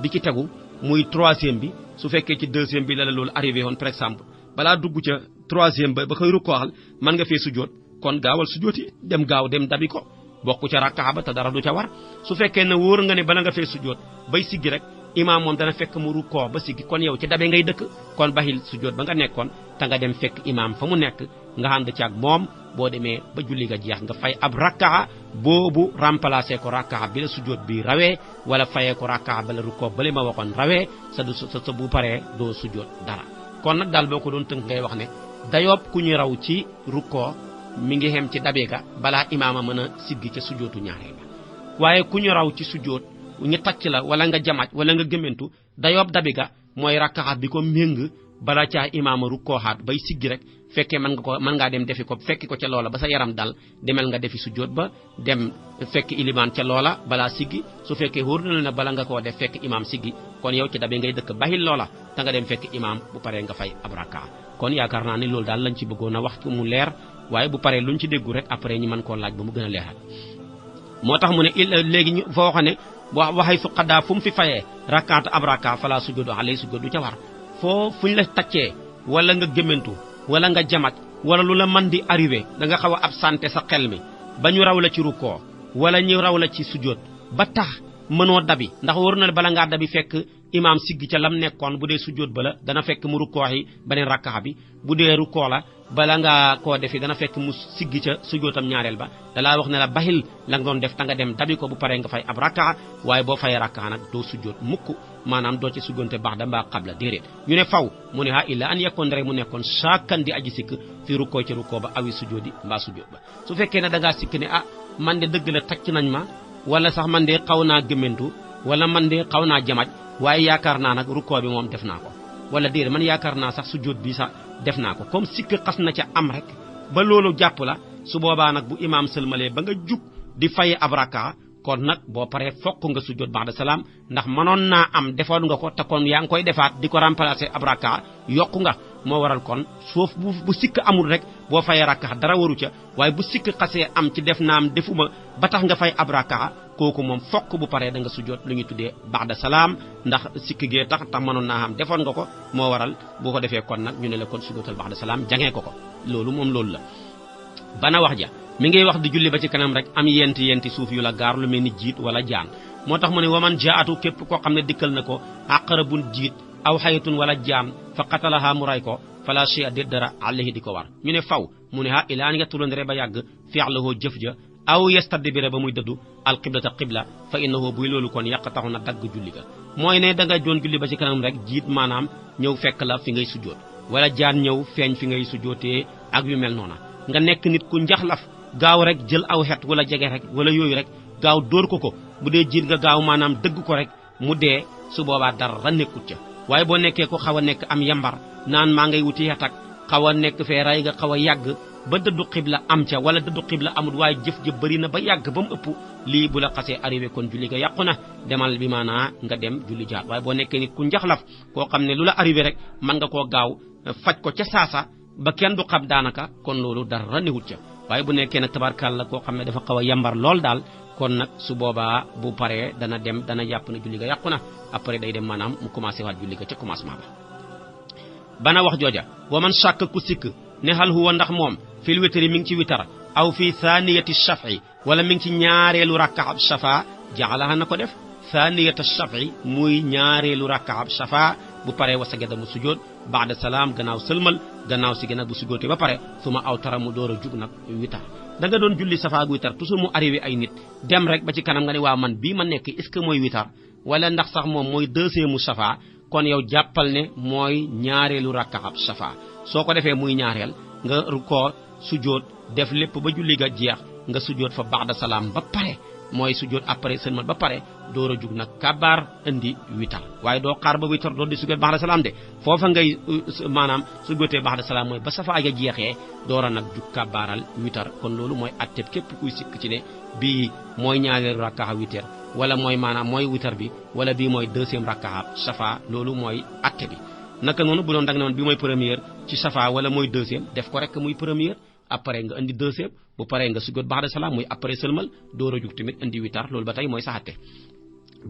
bi ci tegu muy troisième bi su fekkee ci deuxième bi la loolu arrivé woon par exemple balaa dugg ca troisième ba koy rukkooxal man nga fee sujjóot kon gaawal sujjóot yi dem dabi ko bokku ca rakkaa ba te dara du ca war su fekkee ne wóor nga ne bala nga fee sujjóot bay siggi rek imaam moom dana fekk mu rukkoo ba siggi kon yow ci dabe ngay dëkk kon baxil sujjóot ba nga nekkoon te nga dem fekk imaam fa mu nekk nga ànd ci ak moom boo demee ba julli ga jeex nga fay ab rakkaa boobu remplacer ko rakkaa bi la sujjóot bi rawee wala fayee ko rakkaa ba la rukkoo ba li ma waxoon rawee sa bu paree doo sujjóot dara kon nag daal boo ko doon tënk ngay wax ne dayoob ku ñu raw ci rukkoo mi ngi xem ci dabe ga balaa imaama mën a siggi ca sujjóotu ñaareel ba waaye ku ñu raw ci sujjóot ñu tacc la wala nga jamaaj wala nga gëmmentu dayoob dabe ga mooy rakkaa bi ko méng bala caa imaama rukkooxaat bay siggi rek fekkee mën ngaa dem defi ko fekki ko ca loola ba sa yaram dal demel nga defi sujjóot ba dem fekk ilimaan ca loola balaa siggi su fekkee wóor na la ne bala nga koo def fekk imaam siggi kon yow ci dabe ngay dëkk baxil loola te nga dem fekk imaam bu paree nga fay ab rakkaa kon yaakaar naa ni loolu daal lañ ci bëggoon a wax mu leer waaye bu paree luñ ci déggu rek après ñu mën koo laaj ba mu gën a leeral moo tax mu ne léegi ñu foo xam ne waxay su xaddaa fu mu fi fayee rakkaat ab rakkaa fala sujjóotu alay sujjóot du ca war foo fuñ la taccee wala nga gëmmentu wala nga jamaj wala lu la mën di arrivé da nga xaw a absenté sa xel mi ba ñu raw la ci rukkoo wala ñu raw la ci sujjóot ba tax mënoo dabi ndax waru na bala ngaa dabi fekk imaam siggi ca lam nekkoon bu dee sujjóot ba la dana fekk mu rukkoo yi beneen rakkaa bi bu dee rukkoo la bala ngaa koo defi dana fekk mu siggi ca sujjóotam ñaareel ba dalaa wax ne la baxil la nga doon def ta nga dem dabi ko bu paree nga fay ab rakkaa waaye boo fayee rakkaa nag doo sujjóot mukk maanaam doo ci sujjóonte baax da mbaa xabla déedéet ñu ne faw mu ne illa an yekkoon rek mu nekkoon saakan di aji sikk fi rukkoo ci rukkoo ba awi sujjóoti mbaa sujjóot ba su fekkee ne da ngaa sikk ne man de dëgg la tacc nañ ma wala sax man de xaw naa gëmmentu wala man de xaw naa jamaj waaye yaakaar naa nag rukkoo bi moom def naa ko wala déedéet man yaakaar naa sax sujjóot bi sax def naa ko comme sikk xas na ca am rek ba loolu jàpp la su boobaa nag bu imaam sëlmalee ba nga jug di fay ab rakkaa kon nag boo paree fokk nga sujjóot ba'da salaam ndax mënoon naa am defoon nga ko te kon yaa ngi koy defaat di ko remplacer ab rakkaa yokku nga moo waral kon suuf bu sikk amul rek boo fayee rakkaa dara waru ca waaye bu sikk xasee am ci def naam defuma ba tax nga fay ab rakkaa kooku moom fokk bu paree da nga sujjóot lu ñuy tuddee ba'da salaam ndax sikk gee tax mënoon naa am defoon nga ko moo waral boo ko defee kon nag ñu ne la kon sujjóotal ba'da salaam jangee ko loolu moom loolu la bana wax ja mi ngay wax di julli ba ci kanam rek am yenti suuf yu la gaar lu mel ni jiit wala jaan moo tax mu ne waman jaatu képp koo xam ne dikkal na ko aqrabun jiit aw xayatun wala jaan fa qatalaha mu ray ko fala shay'a déet dara alayhi di ko war ñu ne faw mu ne ila an yatulondre ba yàgg fi'luhu jëf ja aw yastadbira ba muy dëddu alqiblata qibla fa innahu buy loolu kon yaqtaxu na dagg julli ga mooy ne da nga doon julli ba ci kanam rek jiit maanaam ñëw fekk la fi ngay sujjóot wala jaan ñëw feeñ fi ngay sujjóotee ak yu mel noona nga nekk nit ku njaxlaf gaaw rek jël aw xet wala jege rek wala yooyu rek gaaw dóor ko bu dee jiit nga gaaw maanaam dëgg ko rek mu dee su boobaa dara nekkut ca waaye boo nekkee ko xaw a nekk am yambar naan maa ngay wuti xet ak xaw a nekk fee ray nga xaw a yàgg ba dëddu xibla am ca wala dëddu xibla amul waaye jëf ja bëri na ba yàgg ba mu ëpp lii bu la xasee arrivé kon julli ga yàqu na demal bi maanaa nga dem julli jaat waaye boo nekkee nit ku njaxlaf koo xam ne lu la arrivé rek mën nga koo gaaw faj ko ca saasa ba kenn du xam daanaka kon loolu dara newut ca waaye bu nekkee nag tabarkàlla koo xam ne dafa xaw a yambar lool daal kon nag su boobaa bu paree dana dem dana jàpp ne julli ga yàqu na après day dem maanaam mu commencé waat julli ga ca commencement ba bana wax jooja wa man shakk ku sikk ne hal huwa ndax moom fil witri mi ngi ci witar aw fi thaniyati shaf'i wala mi ngi ci ñaareelu rakkaab shafa jaxalaha na ko def thaniyata shaf'i muy ñaareelu rakkaab shafa bu paree wa sajada mu sujjóot ba'da salaam gannaaw sëlmal gannaaw si gën a bu sujjóotee ba pare su ma aw tara mu door a jug nag witar da nga doon julli safa ak witar toujours mu arrivé ay nit dem rek ba ci kanam nga ne waaw man bii ma nekk est-ce que mooy witar wala ndax sax moom mooy deuxième mu safa kon yow jàppal ne mooy ñaareelu rakkaab safa soo ko defee muy ñaareel nga rukkoo sujjóot def lépp ba julli ga jeex nga sujjóot fa ba'da salaam ba pare mooy sujjóot après sëlmal ba pare door a jug nag kabaar indi witar waaye doo xaar ba witar doo di sujjóot ba'da salaam de foofa ngay maanaam sujjóotee ba'da salaam mooy ba safa ja jeexee door a nag jug kabaaral witar kon loolu mooy atteb képp kuy sikk ci ne bii mooy ñaareelu rakkaa witar wala mooy maanaam mooy witar bi wala bii mooy deuxième rakkaa safa loolu mooy atte bi naka noonu bu doon dag ne woon bi mooy première ci safa wala mooy deuxième def ko rek muy première après nga indi deuxième bu paree nga sujjóot ba'da salaam muy après sëlmal door a jug tamit indi witar loolu ba tey mooy saxatte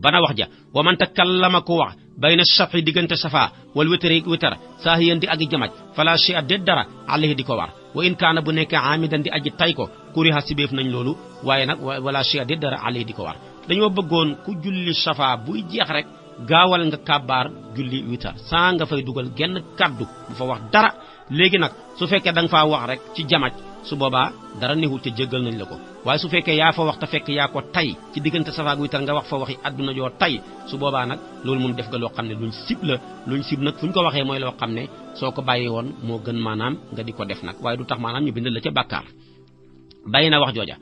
bana wax ja wa man takallama ko wax bayna shaf'i diggante safa wal witri witar saahiyan di agi jamaj fala shay'a déet dara alayhi di ko war wa in kaana bu nekkee amidan di aji tay ko kuriha sibeef nañ loolu waaye nag wala shay'a déet dara alayhi di ko war dañoo bëggoon ku julli safa buy jeex rek gaawal nga kàbbaar julli witar saa nga fay dugal genn kaddu bu fa wax dara léegi nag su fekkee da nga faa wax rek ci jamaj su boobaa dara neexul te jéggal nañ la ko waaye su fekkee yaa fa wax te fekk yaa ko tay ci diggante safa ak witar nga wax fa waxi àdduna joo tay su boobaa nag loolu moom def nga loo xam ne luñ sib nag fu ñu ko waxee mooy loo xam ne soo ko bàyyi woon moo gën maanaam nga di ko def nag waaye du tax maanaam ñu bind la ca bàkkaar bàyyi na wax jooja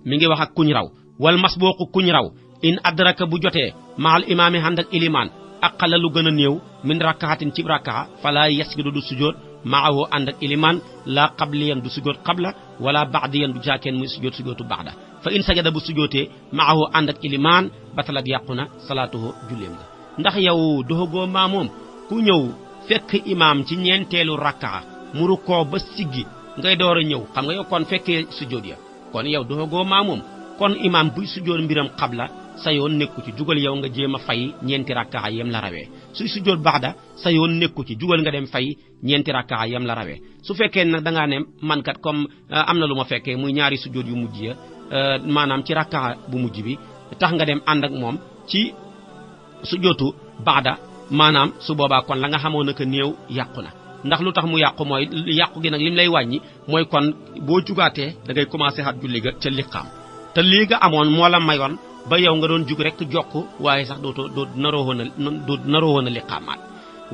mi ngi wax ak kuñ raw wal masbuqu kuñ raw in adraka bu jotee maal imaami ànd ak ilimaan aqala lu gën a néew min rakkahatin ci rakkaha fala yasjudu du sujood maahu ànd ak ilimaan la qabliyan du sujood qabla wala ba'diyan du jaakeen muy sujood sujootu ba'da fa in sajada bu sujootee maahu ànd ak ilimaan batalat yàqu na salaatuhu julleem nga ndax yow doxagoo maa moom ku ñëw fekk imaam ci ñeenteelu rakkaha mu rukkoo ba siggi ngay door a ñëw xam nga yow kon fekkee sujood ya kon yow doxagoo maa moom kon imaam buy sujood mbiram qabla sa yoon nekku ci jugal yow nga jéem a fay ñeenti rakkaa yem la rawee suy sujjóot baxda sa yoon nekku ci jugal nga dem fay ñeenti rakkaa yem la rawee su fekkee nag da ngaa ne man kat comme am na lu ma fekkee muy ñaari sujjóot yu mujj ya maanaam ci rakkaa bu mujj bi tax nga dem ànd ak moom ci sujjóotu baxda maanaam su boobaa kon la nga xamoon na que néew yàqu na ndax lu tax mu yàqu mooy yàqu gi nag lim lay wàññi mooy kon boo jugaatee da ngay commencé xat julli ga ca liqaam te lii nga amoon moo la mayoon ba yow nga doon jug rek jokk waaye sax doo naroo woon a liqaamaat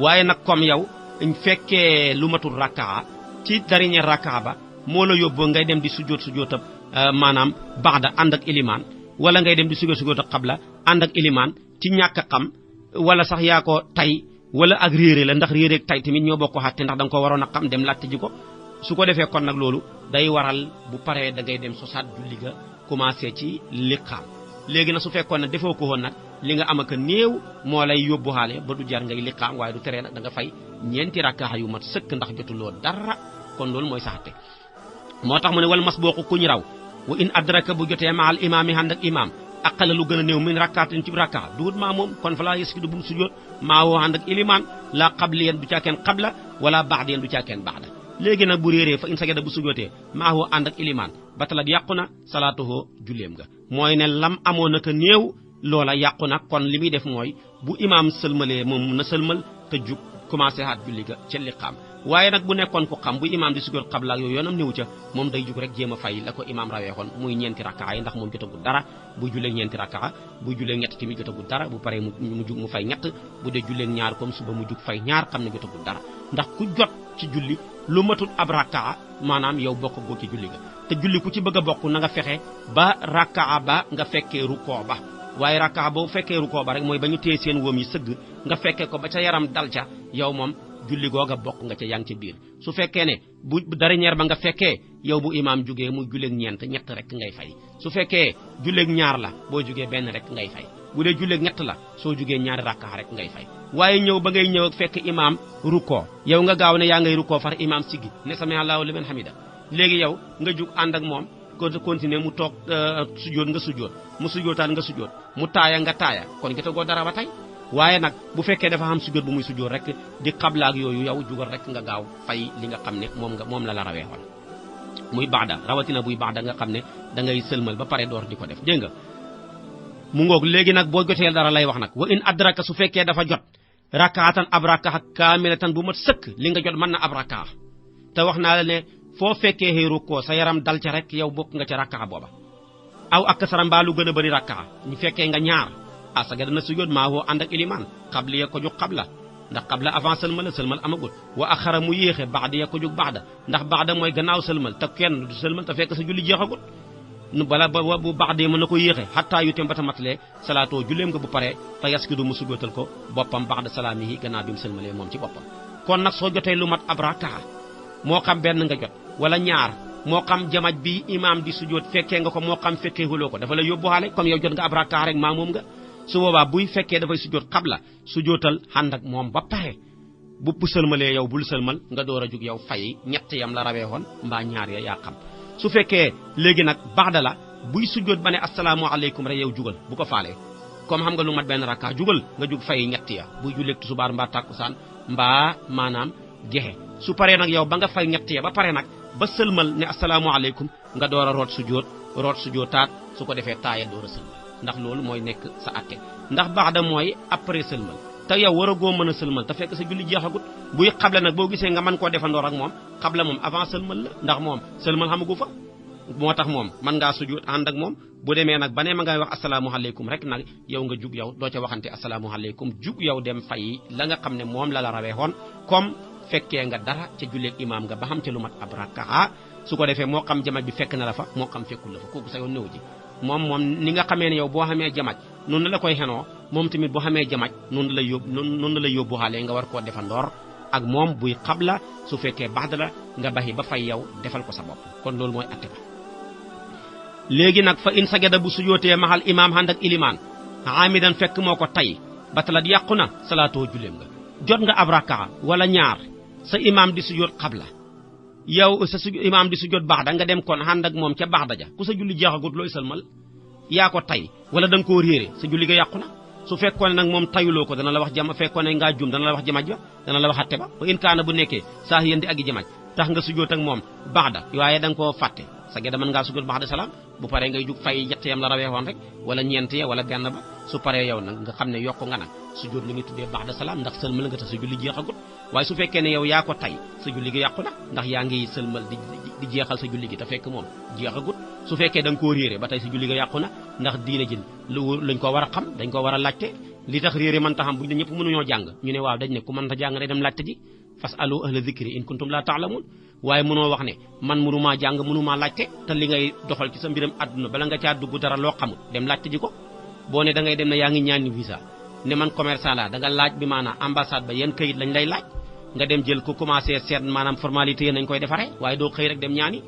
waaye nag comme yow fekkee lu matul rakkaa ci dernier rakkaa ba moo la yóbboo ngay dem di sujjóotab maanaam baxda ànd ak ilimaan wala ngay dem di sujjóotab xabla ànd ak ilimaan ci ñàkk a xam wala sax yaa ko tay wala ak réere la ndax réere ak tay tamit ñoo bokk xatte ndax da nga ko waroon a xam dem laajte ji ko su ko defee kon nag loolu day waral bu paree da ngay dem sosaat julli ga commencé ci liqaam léegi nag su fekkoon ne defoo ko woon nag li nga am ak néew moo lay yóbbu xaale ba du jar ngay liqaam waaye du teree nag da nga fay ñeenti rakkaa yu mat sëkk ndax jotuloo dara kon loolu mooy saxate moo tax mu ne wal masbuqu kuñ raw wa in adraka bu jotee maal imaam yi ànd ak imaam aqala lu gën a néew min rakkaatin ci rakkaa dugut maa moom kon fa laa yasjudu bu mu sujjóot maa woo ànd ak ilimaan la qabliyan du caakeen qabla wala ba'diyan du caakeen ba'da léegi nag bu réeree fa in sajada bu sujjóotee maa woo ànd ak ilimaan batalat yàqu na salaatuhu julleem nga mooy ne lam amoon naka néew loola yàqu na kon li muy def mooy bu imaam sëlmalee moom na sëlmal te jug commencé haat julli ga ca liqaam waaye nag bu nekkoon ko xam bu imaam di sujjóot xabla ak yooyu yoonam néew ca moom day jug rek jéem a fay la ko imaam rawee xoon muy ñeenti rakkaa yi ndax moom jotagul dara bu jullee ñeenti rakkaa bu jullee ñett tamit jotagul dara bu paree mu jug mu fay ñett bu dee jullee ñaar comme suba mu jug fay ñaar xam ne jotagul dara ndax ku jot ci julli lu matul ab rakkaa maanaam yow bokk goo ci julli ga te julli ku ci bëgg a bokk na nga fexe ba rakkaa ba nga fekkee rukkoo ba waaye rakkaa boo fekkee rukkoo ba rek mooy ba ñu téye seen wóom yi sëgg nga fekkee ko ba ca yaram dal ca yow moom julli googa bokk nga ca yaa ngi ci biir su fekkee ne bu dernière ba nga fekkee yow bu imaam jugee muy julleeg ñett rek ngay fay su fekkee julleeg ñaar la boo jugee benn rek ngay fay bu dee julleeg ñett la soo jugee ñaari rakkaa rek ngay fay waaye ñëw ba ngay ñëw ak fekk imaam rukkoo yow nga gaaw ne yaa ngay rukkoo far imaam siggi ne sami Allahu liman hamida léegi yow nga jug ànd ak moom ko continuer mu toog sujjóot nga sujjóot mu sujjóotaan nga sujjóot mu taaya nga taaya kon jotagoo dara ba tey waaye nag bu fekkee dafa am sujjóot bu muy sujjóot rek di xabla ak yooyu yow jugal rek nga gaaw fay li nga xam ne moom la rawee xoon muy baxda rawatina buy baxda nga xam ne da ngay sëlmal ba pare door di ko def dégg nga mu ngoog léegi nag boo jotee dara lay wax nag wa in adraka su fekkee dafa jot rakkaatan ab rakkaa kaamilatan bu mat sëkk li nga jot mën na ab rakkaa te wax naa la ne foo fekkee xëy ko sa yaram dal ca rek yow bokk nga ca rakkaa booba aw ak sara mbaa lu gën a bëri rakkaa ñu fekkee nga ñaar asaga dana sujjóot maa woo ànd ak ilimaan xabli ya ko jug xabla ndax xabla avant sëlmal amagul wa axara mu yéexe baxda ya ko jug baxda ndax baxda mooy gannaaw sëlmal te kenn du sëlmal te fekk sa julli jeexagul bala bu baxda yi mën na ko yéexe xattaa yu tem ba ta matlee salaatoo julleem nga bu paree te yaskidu mu sujjóotal ko boppam baxda salaamihi gannaaw bi mu sëlmalee moom ci boppam kon nag soo jotee lu mat ab rakkaa moo xam benn nga jot wala ñaar moo xam jamaj bi imaam di sujjóot fekkee nga ko moo xam fekkee huloo ko dafa la yóbbuwaale comme yow jot nga ab rakkaa rek maa moom nga su boobaa buy fekkee dafay sujjóot xabla sujjóotal ànd ak moom ba pare bu sëlmalee yow bul sëlmal nga door a jug yow fay ñett yam la rawee woon mbaa ñaar ya yaa xam su fekkee léegi nag baxda la buy sujjóot ba ne asalaamaaleykum rek yow jugal bu ko faalee comme xam nga lu mat benn rakkaa jugal nga jug fay ñett ya buy julleeg tusubaar mbaa tàkkusaan mbaa maanaam gexe su paree nag yow ba nga fay ñett ya ba pare nag ba sëlmal ne asalaamaaleykum nga door a root sujjóotaat su ko defee taaya door a sëlmal ndax loolu mooy nekk sa atte ndax baxda mooy après sëlmal te yow war a goo mën a sëlmal te fekk sa julli jeexagut buy xabla nag boo gisee nga mën koo defandoor ak moom xabla moom avant sëlmal la ndax moom sëlmal xamagu fa moo tax moom mën ngaa sujjóot ànd ak moom bu demee nag ba ne ma ngay wax asalaamaaleykum rek nag yow nga jug yow doo ca waxante asalaamaaleykum jug yow dem fay la nga xam ne moom la rawee xoon comme fekkee nga dara ca julleeg imaam nga ba xam ca lu mat ab rakkaa su ko defee moo xam jamaj bi fekk na la fa moo xam fekkul la fa kooku sa yoon néew ji moom ni nga xamee ne yow boo xamee jamaj noonu la koy xenoo moom tamit boo xamee jamaj noonu la yóbbu xaale nga war koo defandoor ak moom buy xabla su fekkee baxda la nga baxi ba fay yow defal ko sa bopp kon loolu mooy atte ba léegi nag fa in sagada bu sujootee maxal imaam ànd ak ilimaan amidan fekk moo ko tay batalat yàqu na salaatoo julleem nga jot nga ab rakkaa wala ñaar sa imaam di sujoot xabla yow sa imaam di sujoot baxda nga dem kon ànd ak moom ca baxda ja ku sa julli jeexagut looy sëlmal yaa ko tay wala da nga koo réere sa julli ga yàqu na su fekkoon nag moom tayuloo ko dana la wax jama fekkoon ne ngaa jum dana la wax jamaj ba dana la wax atte ba ba in kaana bu nekkee saa yéen di agi jamaj tax nga sujoot ak moom baxda waaye da nga koo fàtte sa gedda mën ngaa sujoot baxda salaam bu paree ngay jug fay ñett yam la rawee woon rek wala ñeent ya wala benn ba su paree yow nag nga xam ne yokku nga nag sujoot li nga tuddee baxda salaam ndax sëlmal nga tax sa julli jeexagut waaye su fekkee ne yow yaa ko tay sa julli gi yàqu na ndax yaa ngi sëlmal di jeexal sa julli gi te fekk moom jeexagut su fekkee da nga koo réere ba tey sa julli ga yàqu na ndax diina jin lañ ko war a xam dañ ko war a laajte li tax réere mën ta xam buñu ñëpp mënuñoo jàng ñu ne waaw dañ ne ku mën ta jàng day dem laajte ji fas alu ahla zikri in kuntum la ta'lamun waaye mënoo wax ne man mënumaa jàng mënumaa laajte te li ngay doxal ci sa mbiram àdduna bala nga caa dugg dara loo xamul dem laajte ji ko boo ne da ngay dem ne yaa ngi ñaani visa ne man commerçant la da nga laaj bi maanaam ambassade ba yan kayit lañ lay laaj nga dem jël ko commencé seet maanaam formalité yi nañ koy defaree waaye doo xëy rek dem ñaani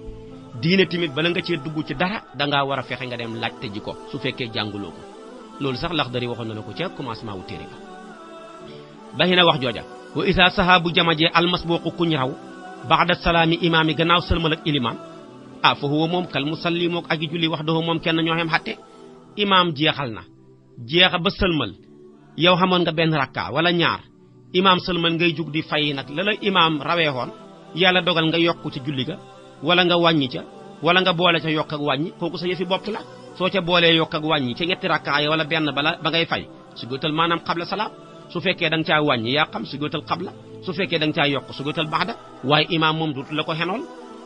diine tamit bala nga cee dugg ci dara dangaa war a fexe nga dem laajte ji ko su fekkee jànguloo ko loolu sax Laxdari waxoon na la ko ca commencement wu téere ba baxi na wax jooja wa isa sahabu jamajee almasbuqu kuñ raw baxda salaami imaam yi gannaaw sëlmal ak ilimaan ah fa huwa moom kal musalli mook agi julli wax doo moom kenn ñoo xem xatte imaam jeexal na jeexa ba sëlmal yow xamoon nga benn rakka wala ñaar imaam sëlmal ngay jug di fay nag la la imaam raweexoon yàlla dogal nga yokku ca julli ga wala nga wàññi ca wala nga boole ca yokk ak wàññi kooku sa yëfi bopp la soo ca boolee yokk ak wàññi ca ñetti rakka ya wala benn bala ba ngay fay su góotal maanaam xabla salaam su fekkee da nga caa wàññi yaa xam su góotal xabla su fekkee da nga caa yokk su góotal baxda waaye imaam moom dootu la ko xenool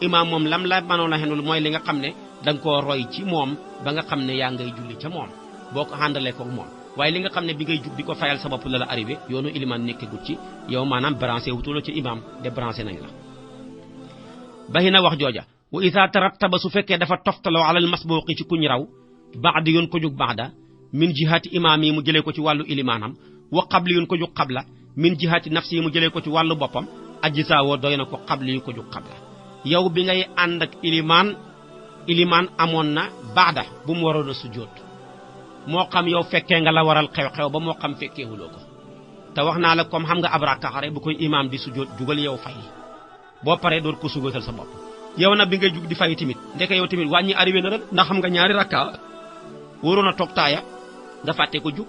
imaam moom lam la mënoon a xenul mooy li nga xam ne da nga koo roy ci moom ba nga xam ne yaa ngay julli ca moom boo ko àndalee ko moom waaye li nga xam ne bi ngay jug di ko fayal sa bopp la la arrivé yoonu ilimaan nekkagut ci yow maanaam branché wutuloo ci imaam débranché nañ la baxi na wax jooja wa isa tarattaba su fekkee dafa toftaloo alal masbuqi ci kuñ raw baxdi yoon ko jug baxda min jihati imaam yi mu jëlee ko ci wàllu ilimaanam wa qabli yoon ko jug qabla min jihati nafsi yi mu jëlee ko ci wàllu boppam aji saawoo doy na ko qabli yu ko jug qabla yow bi ngay ànd ak ilimaan amoon na baxda bu mu waroon a sujjóot moo xam yow fekkee nga la waral xew-xew ba moo xam fekkeewuloo ko te wax naa la comme xam nga ab rakkaxare bu koy imaam di sujjóot jugal yow fay boo paree door ko sujjóotal sa bopp yow nag bi ngay jug di fay tamit ndeke yow tamit wàññi arrivé na ren ndax xam nga ñaari rakka waroon a toog taaya nga fàtte ko jug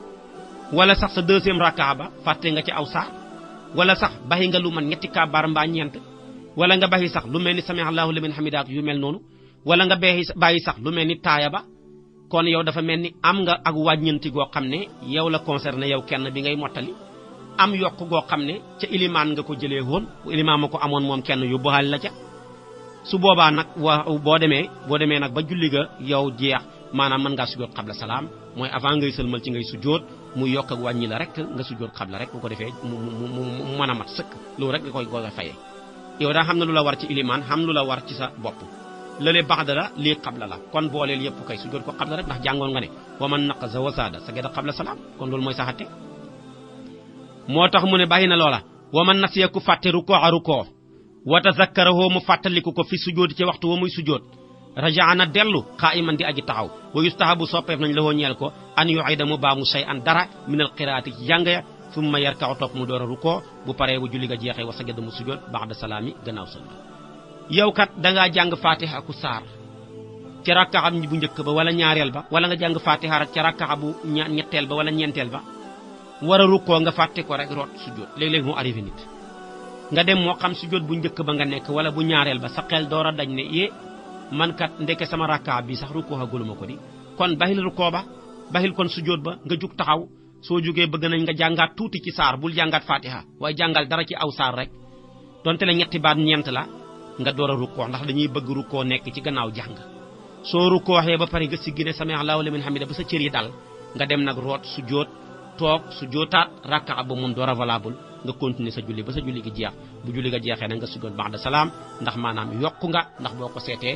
wala sax sa deuxième rakka ba fàtte nga ci aw saar wala sax baxi nga lu man ñetti kabaar mbaa ñeent wala nga baxi sax lu mel ni sami Allahu liman hamidaak yu mel noonu wala nga bàyyi sax lu mel ni taaya ba kon yow dafa mel ni am nga ak wàññanti goo xam ne yow la concerné yow kenn bi ngay mottali am yokk goo xam ne ca ilimaan nga ko jëlee woon ilimaan ma ko amoon moom kenn yóbbuwaale la ca su boobaa nag boo demee nag ba julli ga yow jeex maanaam mën ngaa sujjóot xabla salaam mooy avant ngay sëlmal ci ngay sujjóot mu yokk ak wàññi la rek nga sujjóot xabla rek bu ko defee mu mën a mat sëkk loolu rek nga koy fayee yow daa xam ne lu la war ci ilimaan xam lu la war ci sa bopp lële baxda la lii xabla la kon booleel yëpp kay sujjóot ko xabla rek ndax jàngoon nga ne wa man naqasa wa saada sa geda xabla salaam kon loolu mooy sa xatte moo tax mu ne bàyyi na loola wa man nasiya ku fàtte rukoo wa tazakkarahu mu fàttaliku ko fi sujjóot ci waxtu wa muy sujjóot rajaana dellu qaa'iman di aji taxaw wa yustahabu soppeef nañ la woo ñeel ko an yu'ida mu baa mu say an dara minal qiraati ci jàng ya summa yarka'u topp mu door a rukoo bu paree bu julli ga jeexee wa sajada mu sujjóot ba'da salaami gannaaw sëlmal yow kat dangaa jàng fatiha ku saar ca rakkaxa bu njëkk ba wala ñaareel ba wala nga jàng fatiha rek ca rakkaxa bu ñetteel ba wala ñeenteel ba war a rukkoo nga fàtte ko rek root sujjóot léeg-léeg mu arrivé nit nga dem moo xam sujjóot bu njëkk ba nga nekk wala bu ñaareel ba sa xel door a dañ ne man kat ndeke sama rakka bi sax rukkoo xaguluma ko di kon baxil rukkoo ba bahil kon sujjóot ba nga juk taxaw soo jógee bëgg nañ nga jàngaat tuuti ci saar bul jàngaat fatiha waaye jàngal dara ci aw saar rek donte la ñetti baat ñeent la nga door a rukkoo ndax dañuy bëgg rukkoo nekk ci gannaaw jàng soo rukkooxee ba pare nga siggi ne sami Allahu liman hamida ba sa cër yi dal nga dem nag root sujjóot toog sujjóotaat rakka ba mun door a valable nga continuer sa julli ba sa julli gi jeex bu julli ga jeexee nag nga sujjóot ba'da salaam ndax maanaam yokku nga ndax boo ko seetee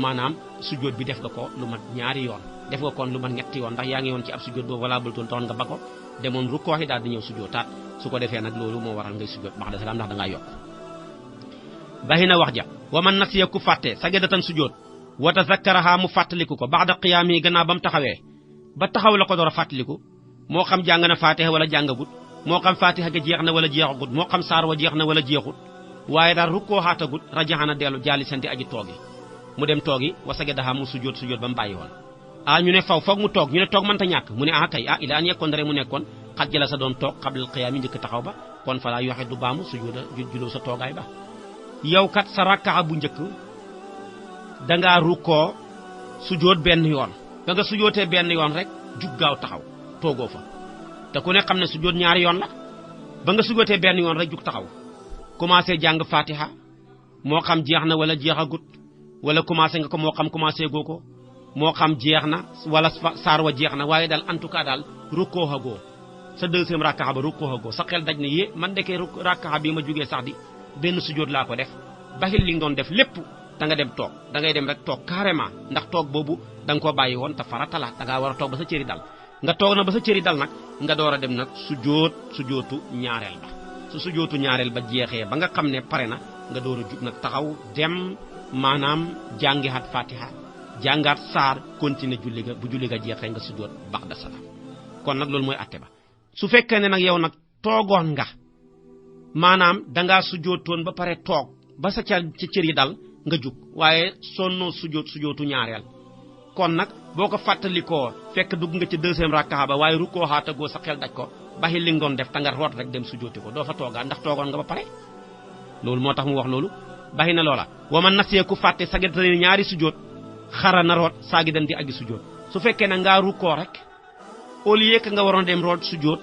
maanaam sujjóot bi def nga ko lu mat ñaari yoon def nga kon lu mat ñetti yoon ndax yaa ngi woon ci ab sujjóot boobu valable toon taxoon nga ba ko demoon rukkooxi daal di ñëw sujjóotaat su ko defee nag loolu moo waral ngay sujjóot ba'da salaam ndax da ngaa yokk bahina wax ja wa man nasiya ku fàtte sajadatan sujjóot wa tazakkaraha mu fàttaliku ko ba'da qiyaami gannaaw ba mu taxawee ba taxaw la ko door a fàttaliku moo xam jàng na fatiha wala jàngagut moo xam fatiha ga jeex na wala jeexagut moo xam saar wa jeex na wala jeexut waaye daal rukkoo xaatagut rajaxana dellu jaali santi aji toogi mu dem toogi wa sajadaha mu sujjóot ba mu bàyyi woon ñu ne foog mu toog ñu ne toog mënta ñàkk mu ne kay ila an yekkoon rek mu nekkoon xat jala sa doon toog xablal qiyaami njëkk taxaw ba kon fa laa yoxe du baamu sujjóoda juloo sa toogaay ba yow kat sa rakkaa bu njëkk dangaa rukkoo sujjóot benn yoon ba nga sujjóotee benn yoon rek jug gaaw taxaw toogoo fa te ku ne xam ne sujjóot ñaari yoon la ba nga sujjóotee benn yoon rek jug taxaw commencé jàng fatiha moo xam jeex na wala jeexagut wala commencé nga ko moo xam commencé goo ko moo xam jeex na wala saar wa jeex na waaye daal en tout cas daal rukkoo hagoo sa deuxième rakkaa ba rukkoo hagoo sa xel daj ne yé man dekee rakkaa bi ma jógee sax di benn sujjóot laa ko def baxil li nga doon def lépp da nga dem toog da ngay dem rek toog carrément ndax toog boobu da nga ko bàyyi woon te farata la da ngaa war a toog ba sa cëri dal nga toog na ba sa cëri dal nag nga door a dem nag sujjóotu ñaareel ba su sujjóotu ñaareel ba jeexee ba nga xam ne pare na nga door a jug nag taxaw dem maanaam jàngihaat fatiha jàngaat saar continuer julli ga bu julli ga jeexee nga sujjóot ba'da salaam kon nag loolu mooy atte ba su fekkee ne nag yow nag toogoon nga maanaam dangaa sujjóotoon ba pare toog ba sa ca cër yi dal nga jug waaye sonnoo sujjóotu ñaareel kon nag boo ko fàttalikoo fekk dugg nga ci deuxième rakka ba waaye rukkoo xaatagoo sa xel daj ko baxi li nga doon def ta nga root rek dem sujjóoti ko doo fa toogaat ndax toogoon nga ba pare loolu moo tax mu wax loolu baxi na loola wa man nasiya ku fàtte sagadtani ñaari sujjóot xara na root saagi dan di aji sujjóot su fekkee ne ngaa rukkoo rek au lieu que nga waroon dem root sujjóot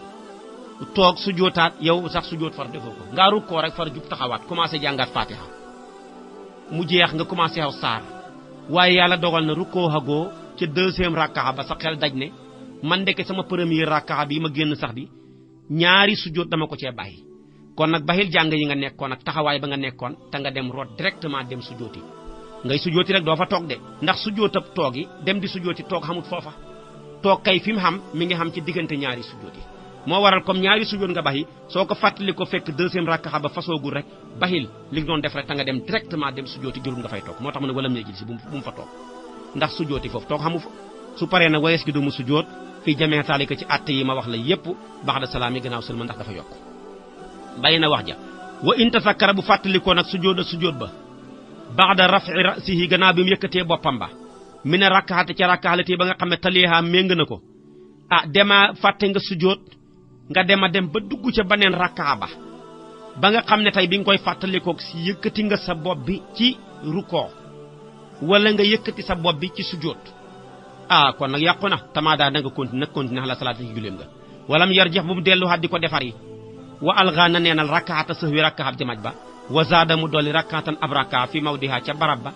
toog sujjóotaat yow sax sujjóot far defoo ko ngaa rukkoo rek far jub taxawaat commencé jàngaat fatiha mu jeex nga commencé xaw saar waaye yàlla dogal na rukkoo hagoo ca deuxième rakka ba sa xel daj ne man ndeke sama premier rakka bi ma génn sax di ñaari sujjóot dama ko cee bàyyi kon nag baxil jàng yi nga nekkoon ak taxawaay ba nga nekkoon te nga dem root directement dem sujjóoti ngay sujjóoti rek doo fa toog de ndax sujjóotab toog yi dem di sujjóoti toog xamut foofa toog kay fi mu xam mi ngi xam ci diggante ñaari sujjóot yi moo waral comme ñaari sujjóot nga baxi soo ko fàttali ko fekk deuxième rakka ba fasoogul rek baxil li nga doon def rek te nga dem directement dem sujjóoti jërul nga fay toog moo tax mu ne wala méjil si bu mu fa toog ndax sujjóoti foofu toog xamu fa su paree nag wayees gi du mu sujjóot fii jamee taalika ci àtte yi ma wax la yépp ba'da salaam yi gannaaw sëlma ndax dafa yokk bàyyi na wax ja wa in tasakkara bu fàttalikoo nag sujjóot ba ba'da raf'i ra'sihi gannaaw bi mu yëkkatee boppam ba mi ne rakkaate ca rakkaxalati ba nga xam ne taliha méng na ko dema fàtte nga sujjóot nga dem ba dugg ca baneen rakkaa ba nga xam ne tey bi nga koy fàttalikoo si yëkkati nga sa bopp bi ci rukkoo wala nga yëkkati sa bopp bi ci sujjóot kon nag yàqu na tamaada da nga continuer ala salaati ci juleem nga walam yarjex bu mu delluwaat di ko defar yi wa alga na neenal rakkaata sahwi rakkaab jamaj ba wa zaada mu dolli rakkaatan ab rakka fi mawdiha ca barab ba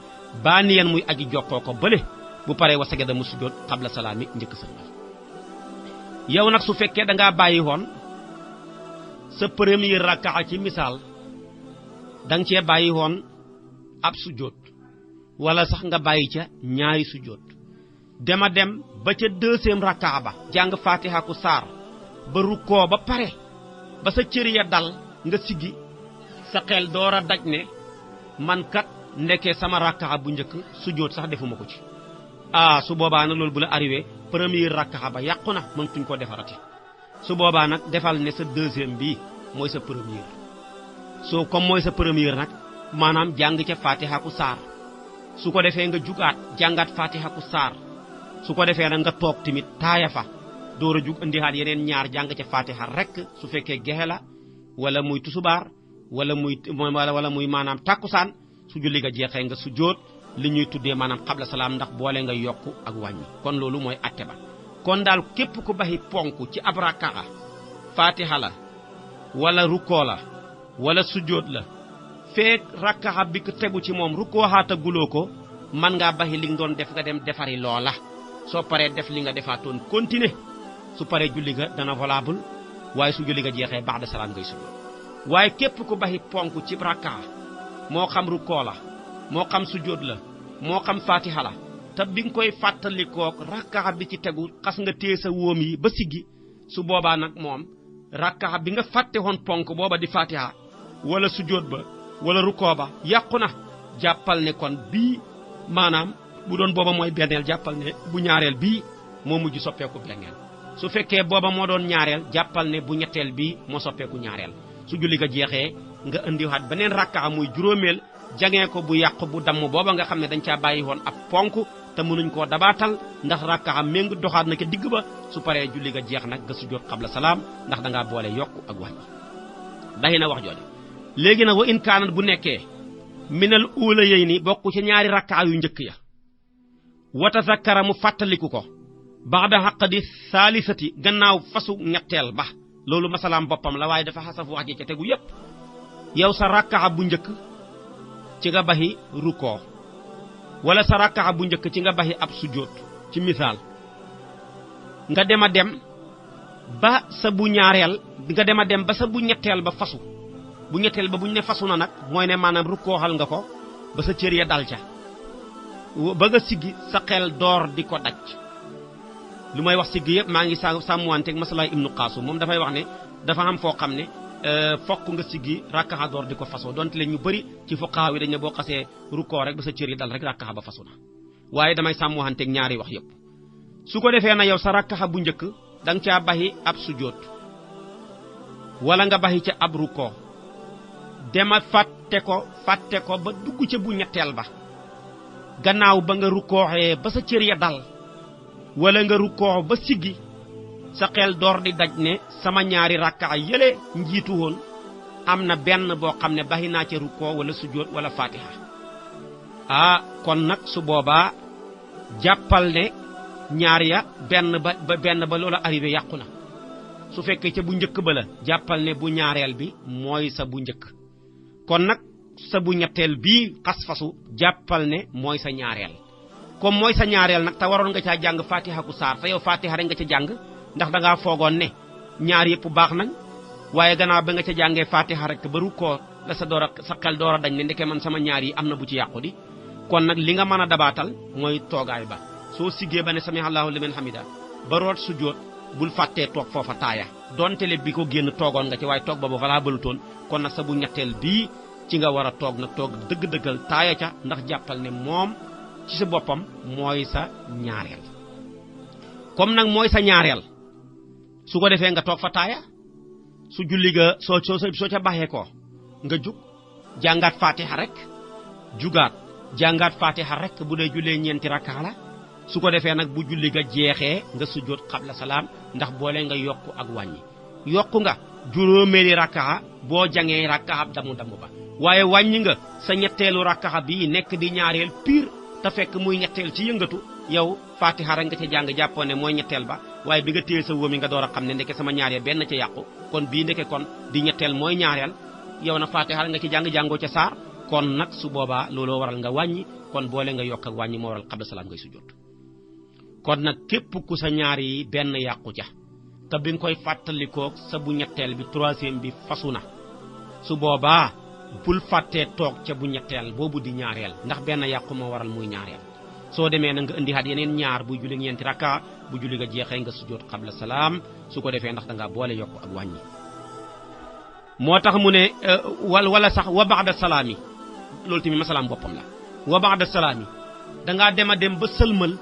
baaniyan muy aji jokkoo ko bële bu paree wa sajada mu sujjóot qabla salaami njëkk sëlmal yow nag su fekkee da ngaa bàyyi woon sa premier rakka ci misaal da nga cee bàyyi woon ab sujjóot wala sax nga bàyyi ca ñaari sujjóot dem ba ca deuxième rakka ba jàng fatiha ku saar ba rukkoo ba pare ba sa cër ya dal nga siggi sa xel door a daj ne man kat ndeke sama rakka bu njëkk sujjóot sax defuma ko ci su boobaa nag loolu bu la arrivé premier rakka ba yàqu na mëntuñ ko defarati su boobaa nag defal ne sa deuxième bi mooy sa premier soo comme mooy sa premier nag maanaam jàng ca fatiha ku saar su ko defee nga jugaat jàngaat fatiha ku saar su ko defee nag nga toog tamit taaya fa door a jug indihaat yeneen ñaar jàng ca fatiha rek su fekkee gexe la wala muy tusubaar wala muy maanaam tàkkusaan su julli ga jeexee nga sujjóot li ñuy tuddee maanaam qabla salaam ndax boole nga yokku ak wàññi kon loolu mooy atte ba kon daal képp ku baxi ponk ci ab rakkaa fatiha la wala rukkoo la wala sujjóot la feek rakkaa bi ko tegu ci moom rukkoo xaata guloo ko man ngaa baxi li nga doon def nga dem defari loola soo paree def li nga defaatoon continuer su paree julli ga dana valable waaye su julli ga jeexee ba'da salaam ngay sujjóot waaye képp ku baxi ponk ci rakkaa moo xam rukkoo la moo xam sujjóot la moo xam fatiha la te bi nga koy fàttalikook rakkaa bi ci tegu xas nga téye sa wóom yi ba siggi su boobaa nag moom rakkaa bi nga fàtte woon ponk booba di fatiha wala sujjóot ba wala rukkoo ba yàqu na jàppal ne kon bii maanaam bu doon booba mooy benneel jàppal ne bu ñaareel bii moo mujj soppeeku benneel su fekkee booba moo doon ñaareel jàppal ne bu ñetteel bii moo soppeeku ñaareel su julli ga jeexee nga indiwaat beneen rakkaa muy juróomeel jangee ko bu yàqu bu damm booba nga xam ne dañ caa bàyyi woon ab ponk te mënuñ koo dabaatal ndax rakkaa méng doxaat na ca digg ba su paree julli ga jeex nag nga sujjóot xabla salaam ndax dangaa boole yokku ak wàññi daxi na wax jooju léegi nag wa in kaanat bu nekkee minal uula yey ni bokk ci ñaari rakkaa yu njëkk ya wata zakkara mu fàttaliku ko ba'da xaqdi saalisati gannaaw fasu ñetteel ba loolu masalaam boppam la waaye dafa xasaf wax ji ca tegu yépp yow sa rakkaa bu njëkk ci nga baxi rukkoo wala sa rakkaa bu njëkk ci nga baxi ab sujjóot ci misaal nga dem a dem ba sa bu ñaareel nga dem a dem ba sa bu ñetteel ba fasu bu ñetteel ba buñ ne fasu na nag mooy ne maanaam rukkooxal nga ko ba sa cër ya dal ca ba nga siggi sa xel door di ko daj lu may wax siggi yëpp maa ngi sàmmuwanteeg masalaay ibnu Qaasim moom dafay wax ne dafa am foo xam ne fokk nga siggi rakkaxa door di ko fasoo donte leen ñu bëri ci fuqaha yi dañ ne boo xasee rukkoo rek ba sa cër yi dal rek rakkaxa ba fasu na waaye damay sàmmuwanteeg ñaari wax yëpp su ko defee na yow sa rakkaxa bu njëkk da nga caa baxi ab sujjóot wala nga baxi ca ab rukkoo dema fàtte ko ba dugg ca bu ñetteel ba gannaaw ba nga rukkooxee ba sa cër ya dal wala nga rukkoox ba siggi sa xel door di daj ne sama ñaari rakkaa yële njiitu woon am na benn boo xam ne baxi naa ca rukkoo wala sujjóot wala fatiha kon nag su boobaa jàppal ne ñaar ya benn ba loola arrivé yàqu na su fekkee ca bu njëkk ba la jàppal ne bu ñaareel bi mooy sa bu njëkk kon nag sa bu ñetteel bii xas fasu jàppal ne mooy sa ñaareel comme mooy sa ñaareel nag te waroon nga caa jàng fatiha ku saar te yow fatiha rek nga ca jàng ndax dangaa foogoon ne ñaar yëpp baax nañ waaye gannaaw ba nga ca jàngee fatiha rek ba rukkoo la sa xel door a dañ ne ndeke man sama ñaar yi am na bu ci yàqu di kon nag li nga mën a dabaatal mooy toogaay ba soo siggee ba ne sami allahu liman hamida ba root sujjóot bul fàttee toog foofa taaya donte le bi ko génn toogoon nga ci waaye toog ba ba valaa balutoon kon nag sa bu ñetteel bii ci nga war a toog nag toog dëgg-dëggal taaya ca ndax jàppal ne moom ci sa boppam mooy sa ñaareel comme nag mooy sa ñaareel su ko defee nga toog fa taaya su julli ga soo ca baxee ko nga jug jàngaat fatiha rek jugaat jàngaat fatiha rek bu dee jullee ñeenti rakkaa la su ko defee nag bu julli ga jeexee nga sujjóot xabla salaam ndax boole nga yokku ak wàññi yokku nga juróomeeli rakkaa boo jangee rakkaa damu ba waaye wàññi nga sa ñetteelu rakkaa bi nekk di ñaareel pire te fekk muy ñetteel ci yëngatu yow fatiha rek nga ca jàng jàppoon ne mooy ñetteel ba waaye bi nga téye sa wóomi nga door a xam ne ndeke sama ñaareel benn ca yàqu kon bii ndeke kon di ñetteel mooy ñaareel yow na fatiha rek nga ci jàng-jàngoo ca saar kon nag su boobaa looloo waral nga wàññi kon boole nga yokk ak wàññi moo waral xabla salaam ngay sujjóot kon nag képp ku sa ñaar yi benn yàqu ca te bi nga koy fàttalikoo sa bu ñetteel bi troisième bi fasu na su boobaa bul fàttee toog ca bu ñetteel boobu di ñaareel ndax benn yàqu moo waral muy ñaareel soo demee na nga indi xaat yeneen ñaar buy julli ñeenti rakka bu julli nga jeexee nga sujjóot xabla salaam su ko defee ndax dangaa boole yokk ak wàññi moo tax mu ne wala sax wa ba'da salaami loolu tamit masalaam boppam la wa ba'da salaami dangaa dem a dem ba sëlmal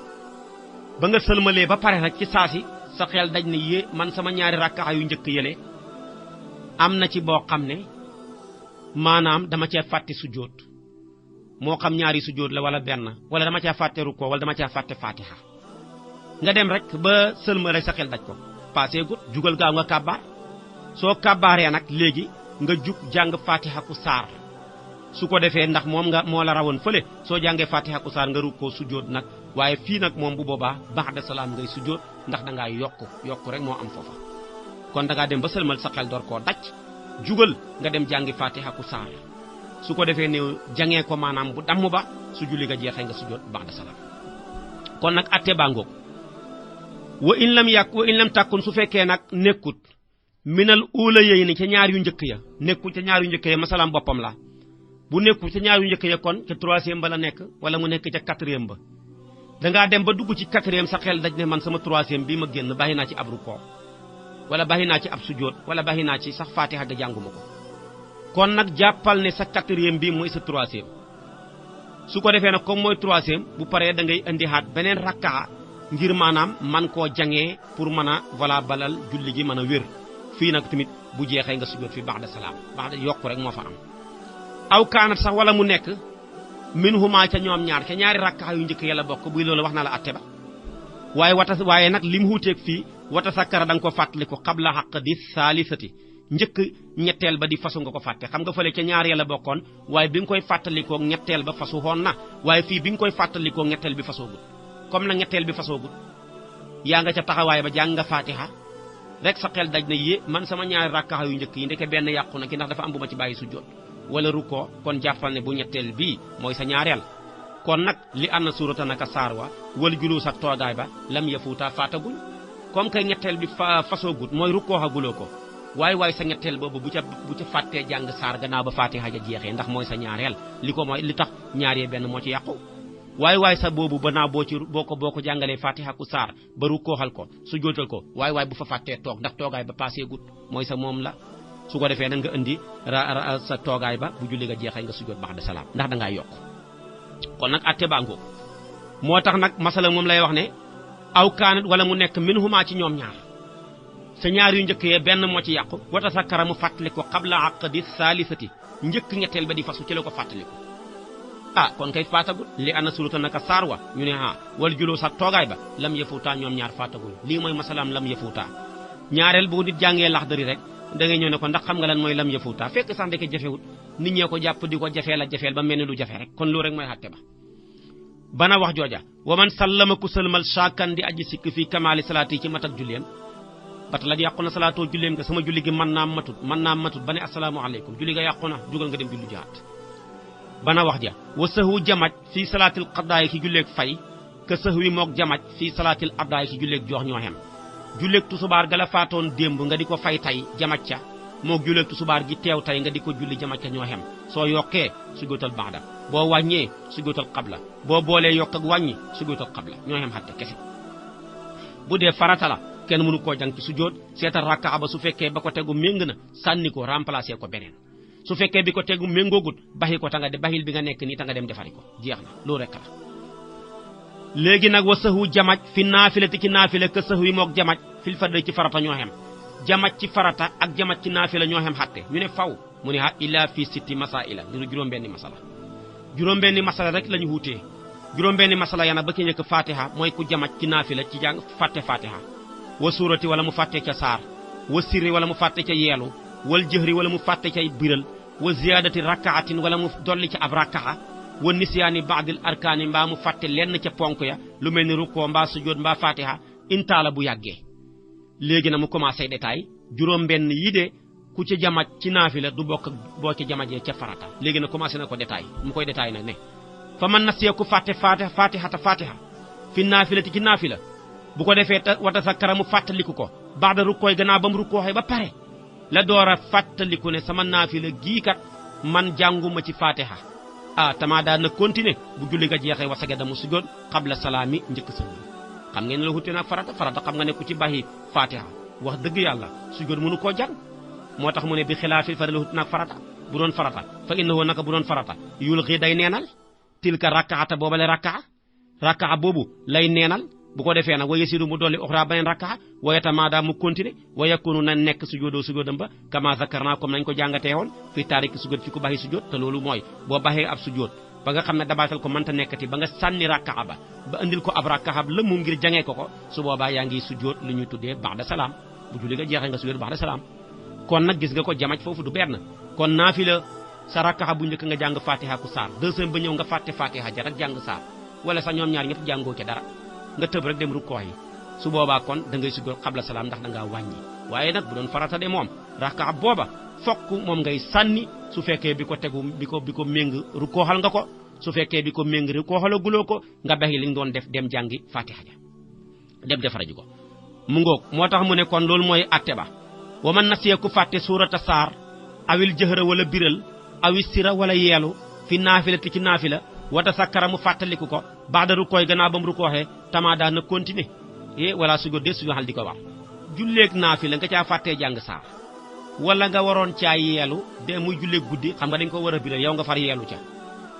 ba nga sëlmalee ba pare rek ci saasi sa xel daj ne yée man sama ñaari rakka yu njëkk yële am na ci boo xam ne maanaam dama cee fàtte sujjóot moo xam ñaari sujjóot la wala benn wala dama cee fàtte rukkoo wala dama cee fàtte fatiha nga dem rek ba sëlma rek sa xel daj ko passé gut jugal gaaw nga kàbbaar soo kàbbaaree nag léegi nga jug jàng fatiha ku saar su ko defee ndax moom moo la rawoon fële soo jàngee fatiha ku saar nga rukkoo sujjóot nag waaye fii nag moom bu boobaa ba'da salaam ngay sujjóot ndax da ngaa yokk rek moo am foofa kon da ngaa dem ba sëlmal sa xel door koo daj jugal nga dem jàngi fatiha ku saar su ko defee ne jangee ko maanaam bu damm ba su julli nga jeexee nga sujjóot ba'da salaam kon nag atte baa ngoog wa in lam tàkkun su fekkee nag nekkut minal uula yey ni ca ñaar yu njëkk ya nekkul ca ñaar yu njëkk ya masalaam boppam la bu nekkul ca ñaar yu njëkk ya kon ca 3e ba la nekk wala mu nekk ca 4e ba dangaa dem ba dugg ci 4e sa xel daj ne man sama 3e bii ma génn bàyyi naa ci ab rukkoo wala bàyyi naa ci ab sujjóot wala bàyyi naa ci sax fatiha ga jànguma ko kon nag jàppal ne sa 4e bii mooy sa 3e su ko defee nag comme mooy 3e bu paree da ngay indihaat beneen rakkaa ngir maanaam man koo jangee pour mën a voilà balal julli gi mën a wér fii nag tamit bu jeexee nga sujjóot fi ba'da salaam ba'da yokku rek moo fa am aw kaanat sax wala mu nekk min huma ca ñoom ñaar ca ñaari rakkaa yu njëkk yàlla bokk buy loolu wax na la atte ba waaye nag lim wuuteeg fii wata sakkara da nga ko fàttaliku qabla aqdi saalisati njëkk ñetteel ba di fasu nga ko fàtte xam nga fële ca ñaar yàlla bokkoon waaye bi nga koy fàttalikoo ñetteel ba fasu xoon na waaye fii bi nga koy fàttalikoo ñetteel bi fasoogut comme nag ñetteel bi fasoogut yaa nga ca taxawaay ba jàng nga fatiha rek sa xel daj na yé man sama ñaari rakkaa yu njëkk yi ndeke benn yàqu na ki ndax dafa am bu ma ci bàyyi sujjóot wala rukkoo kon jàppal ne bu ñetteel bii mooy sa ñaareel kon nag li anna suurata naka saar wa wal juluus ak toogaay ba lam yafuuta faataguñ comme que ñetteel bi fasoogut mooy rukkoo xaguloo ko waaye sa ñetteel boobu bu ca fàttee jàng saar gannaaw ba fatiha ja jeexee ndax mooy sa ñaareel li ko mooy li tax ñaaree benn moo ci yàqu waaye sa boobu ba naa boo ko jàngalee fatiha ku saar ba rukkooxal ko su jootal ko waaye bu fa fàttee toog ndax toogaay ba passé gut mooy sa moom la su ko defee nag nga indi sa toogaay ba bu julli nga jeexee nga sujjóot ba'da salaam ndax da ngaa yokk kon nag atte baa ngoog moo tax nag masala moom lay wax ne aw kaanat wala mu nekk min huma ci ñoom ñaar sa ñaar yu njëkk yee benn moo ci yàqu wata sakkara mu fàttali ko qabla aqdi saalisati njëkk ñetteel ba di fasu ci la ko fàttali ko kon kay faatagut li ana suluta naka saar wa ñu ne wal juloo sax toogaay ba lam yafuutaa ñoom ñaar faatagul lii mooy masalaam lam yafuutaa ñaareel bu nit jàngee Laxdari rek da ngay ñëw ne ko ndax xam nga lan mooy lam yafuutaa fekk sax ndeke jafewut nit ñee ko jàpp di ko jafeel ba mel ni lu jafe rek kon loolu rek mooy xatte ba bana wax jooja wa man sallama ku sëlmal shaakan di aji sikk fii kamaali salaati ci mat ak julleem bata la di yàqu na salaatoo julleem nga sama julli gi mën naa matut ba ne assalaamu aleykum julli nga yàqu na jugal nga dem julli jaat bana wax ja wa sahwu jamaj fii salaatil qadaay ki julleeg fay ka sahwi mook jamaj fii salaatil addaay ki julleeg jox ñoo xem julleeg tusubaar ga la faatoon démb nga di ko fay tay jamaj ca mook julleeg tusubaar gi teew tay nga di ko julli jamaj ca ñoo xem soo yokkee sujjóotal ba'da boo wàññee sujjóotal qabla boo boolee yokk ak wàññi sujjóotal qabla ñoo xem xatte kese bu dee farata la kenn mënu koo jàng ci sujjóot seetal rakkaa ba su fekkee ba ko tegu méng na sànni ko remplacer ko beneen su fekkee bi ko tegu méngoogut baxi ko baxil bi nga nekk nii ta nga dem defari ko jeex na loolu rek la léegi nag wa sahwu jamaj fi naafilati ci naafila ka sahwi mook jamaj fil fardi ci farata ñoo xem jamaj ci farata ak jamaj ci naafila ñoo xem xatte ñu ne faw mu ne illa fi sitti masaila ngir juróom-benni masala rek lañu wuutee juróom-benni masala yana ba ki njëkk fatiha mooy ku jamaj ci naafila ci jàng fàtte fatiha wa suurati wala mu fàtte ca saar wa sirri wala mu fàtte ca yeelu wal jëhri wala mu fàtte ca biral wa ziyaadati rakaatin wala mu dolli ca ab rakaa wa nisyaani ba'dil arkaani mbaa mu fàtte lenn ca ponk ya lu mel ni rukkoo mbaa sujjóot mbaa fatiha intaala bu yàggee léegi na mu commencé détail juróom-benn yi de ku ca jamaj ci naafila du bokk boo ca jamajee ca farata léegi na commencé na ko détail mu koy détail nag ne fa man nasiya ku fàtte fatiha fi naafilati ci naafila bu ko defee wata sa karamu fàttaliku ko ba'da rukkooy gannaaw ba mu rukkooxee ba pare la door a fàttaliku ne sama naafila gii kat man jànguma ci fatiha tamaa daa na continuer bu julli nga jeexee wasage damu sujjóot qabla salaami njëkk sëlmal xam ngeen ne la wuute nag farata xam nga ne ku ci bàyyi fatiha wax dëgg yàlla sujjóot mënu koo jàng moo tax mu ne bi xilaafil fari la wuute nag farata bu doon farata fa innahu naka bu doon farata yul xii day neenal tilka rakkaata booba la rakkaa boobu lay neenal bu ko defee nag wa yasidu mu dolli uxra beneen rakkaa wa yatamada mu continuer wa yakunu na nekk sujjóodam ba kama zakarna comme nañ ko jàngatee woon fi taariki sujjóot fi ku baxi sujjóot te loolu mooy boo baxee ab sujjóot ba nga xam ne dabaatal ko mënta nekkati ba nga sànni rakkaa ba andil ko ab rakkaa la mu ngir jangee ko su boobaa yaa ngi sujjóot lu ñuy tuddee ba'da salaam bu julli nga jeexee nga sujjóot ba'da salaam kon nag gis nga ko jamaj foofu du benn kon naafila sa rakkaa bu njëkk nga jàng fatiha ku saar deuxième ba ñëw nga fàtte fatiha ja rek jàng saar wala sax ñoom ñaar ñëpp jàngoo ca dara nga tëb rek dem rukkoo yi su boobaa kon da ngay sujjóot qabla salaam ndax da ngaa wàññi waaye nag bu doon farata de moom rakka booba fokk moom ngay sànni su fekkee bi ko tegu bi ko méng rukkooxal nga ko su fekkee bi ko méng rukkooxala guloo ko nga baxi li nga doon def dem jàngi fatiha ja dem defara ji ko mu ngoog moo tax mu ne kon loolu mooy atte ba wa man nasiya ku fàtte suurata saar awil jëhra wala biral awi sira wala yeelu fi naafila ti ci naafila wata sakkara mu fàttaliku ko ba'da rukkooy gannaaw ba mu rukkooxee tamaada na continuer wala sujjóot de suñu xal di ko wax julleeg naafila nga caa fàttee jàng saar wala nga waroon caa yeelu de muy julleeg guddi xam nga dañ ko war a biral yow nga far yeelu ca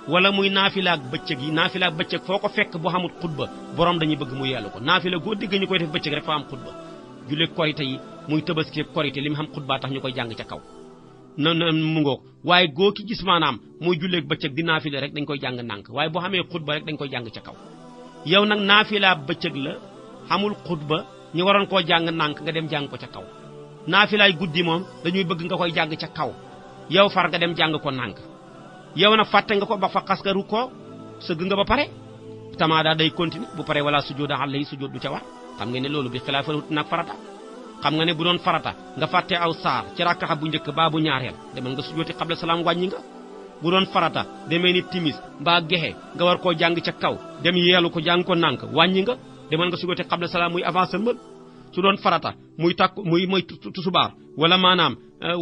wala muy naafila ak bëccëg yi naafila ak bëccëg foo ko fekk bu xamul xutba borom dañuy bëgg mu yeelu ko naafila goo dégg ñu koy def bëccëg rek fa am xutba julleeg korite yi muy tabaski korite li mu xam xutba tax ñu koy jàng ca kaw na mu ngoog waaye goo ki gis maanaam muy julleeg bëccëg di naafila rek dañ koy jàng nànk waaye boo xamee xutba rek dañ koy jàng ca kaw yow nag naafila bëccëg la xamul xutba ñu waroon koo jàng nànk nga dem jàng ko ca kaw naafilaay guddi moom dañuy bëgg nga koy jàng ca kaw yow far nga dem jàng ko nànk yow nag fàtte nga ko ba fa xas ka rukkoo sëgg nga ba pare tamaada day continuer bu pare wala sujjóoda alayhi sujjóot du ca war xam nga ne loolu bi xilaaf nag farata xam nga ne bu doon farata nga fàtte aw saar ci rakkaxa bu njëkk baa bu ñaareel demal nga sujjóoti qabla salaam wàññi nga bu doon farata demee ni timis mbaa gexe nga war koo jàng ca kaw dem yeelu ko jàng ko nànk wàññi nga demal nga sujjóoti qabla salaam muy avancé mën su doon farata muy takku muy tusubaar wala maanaam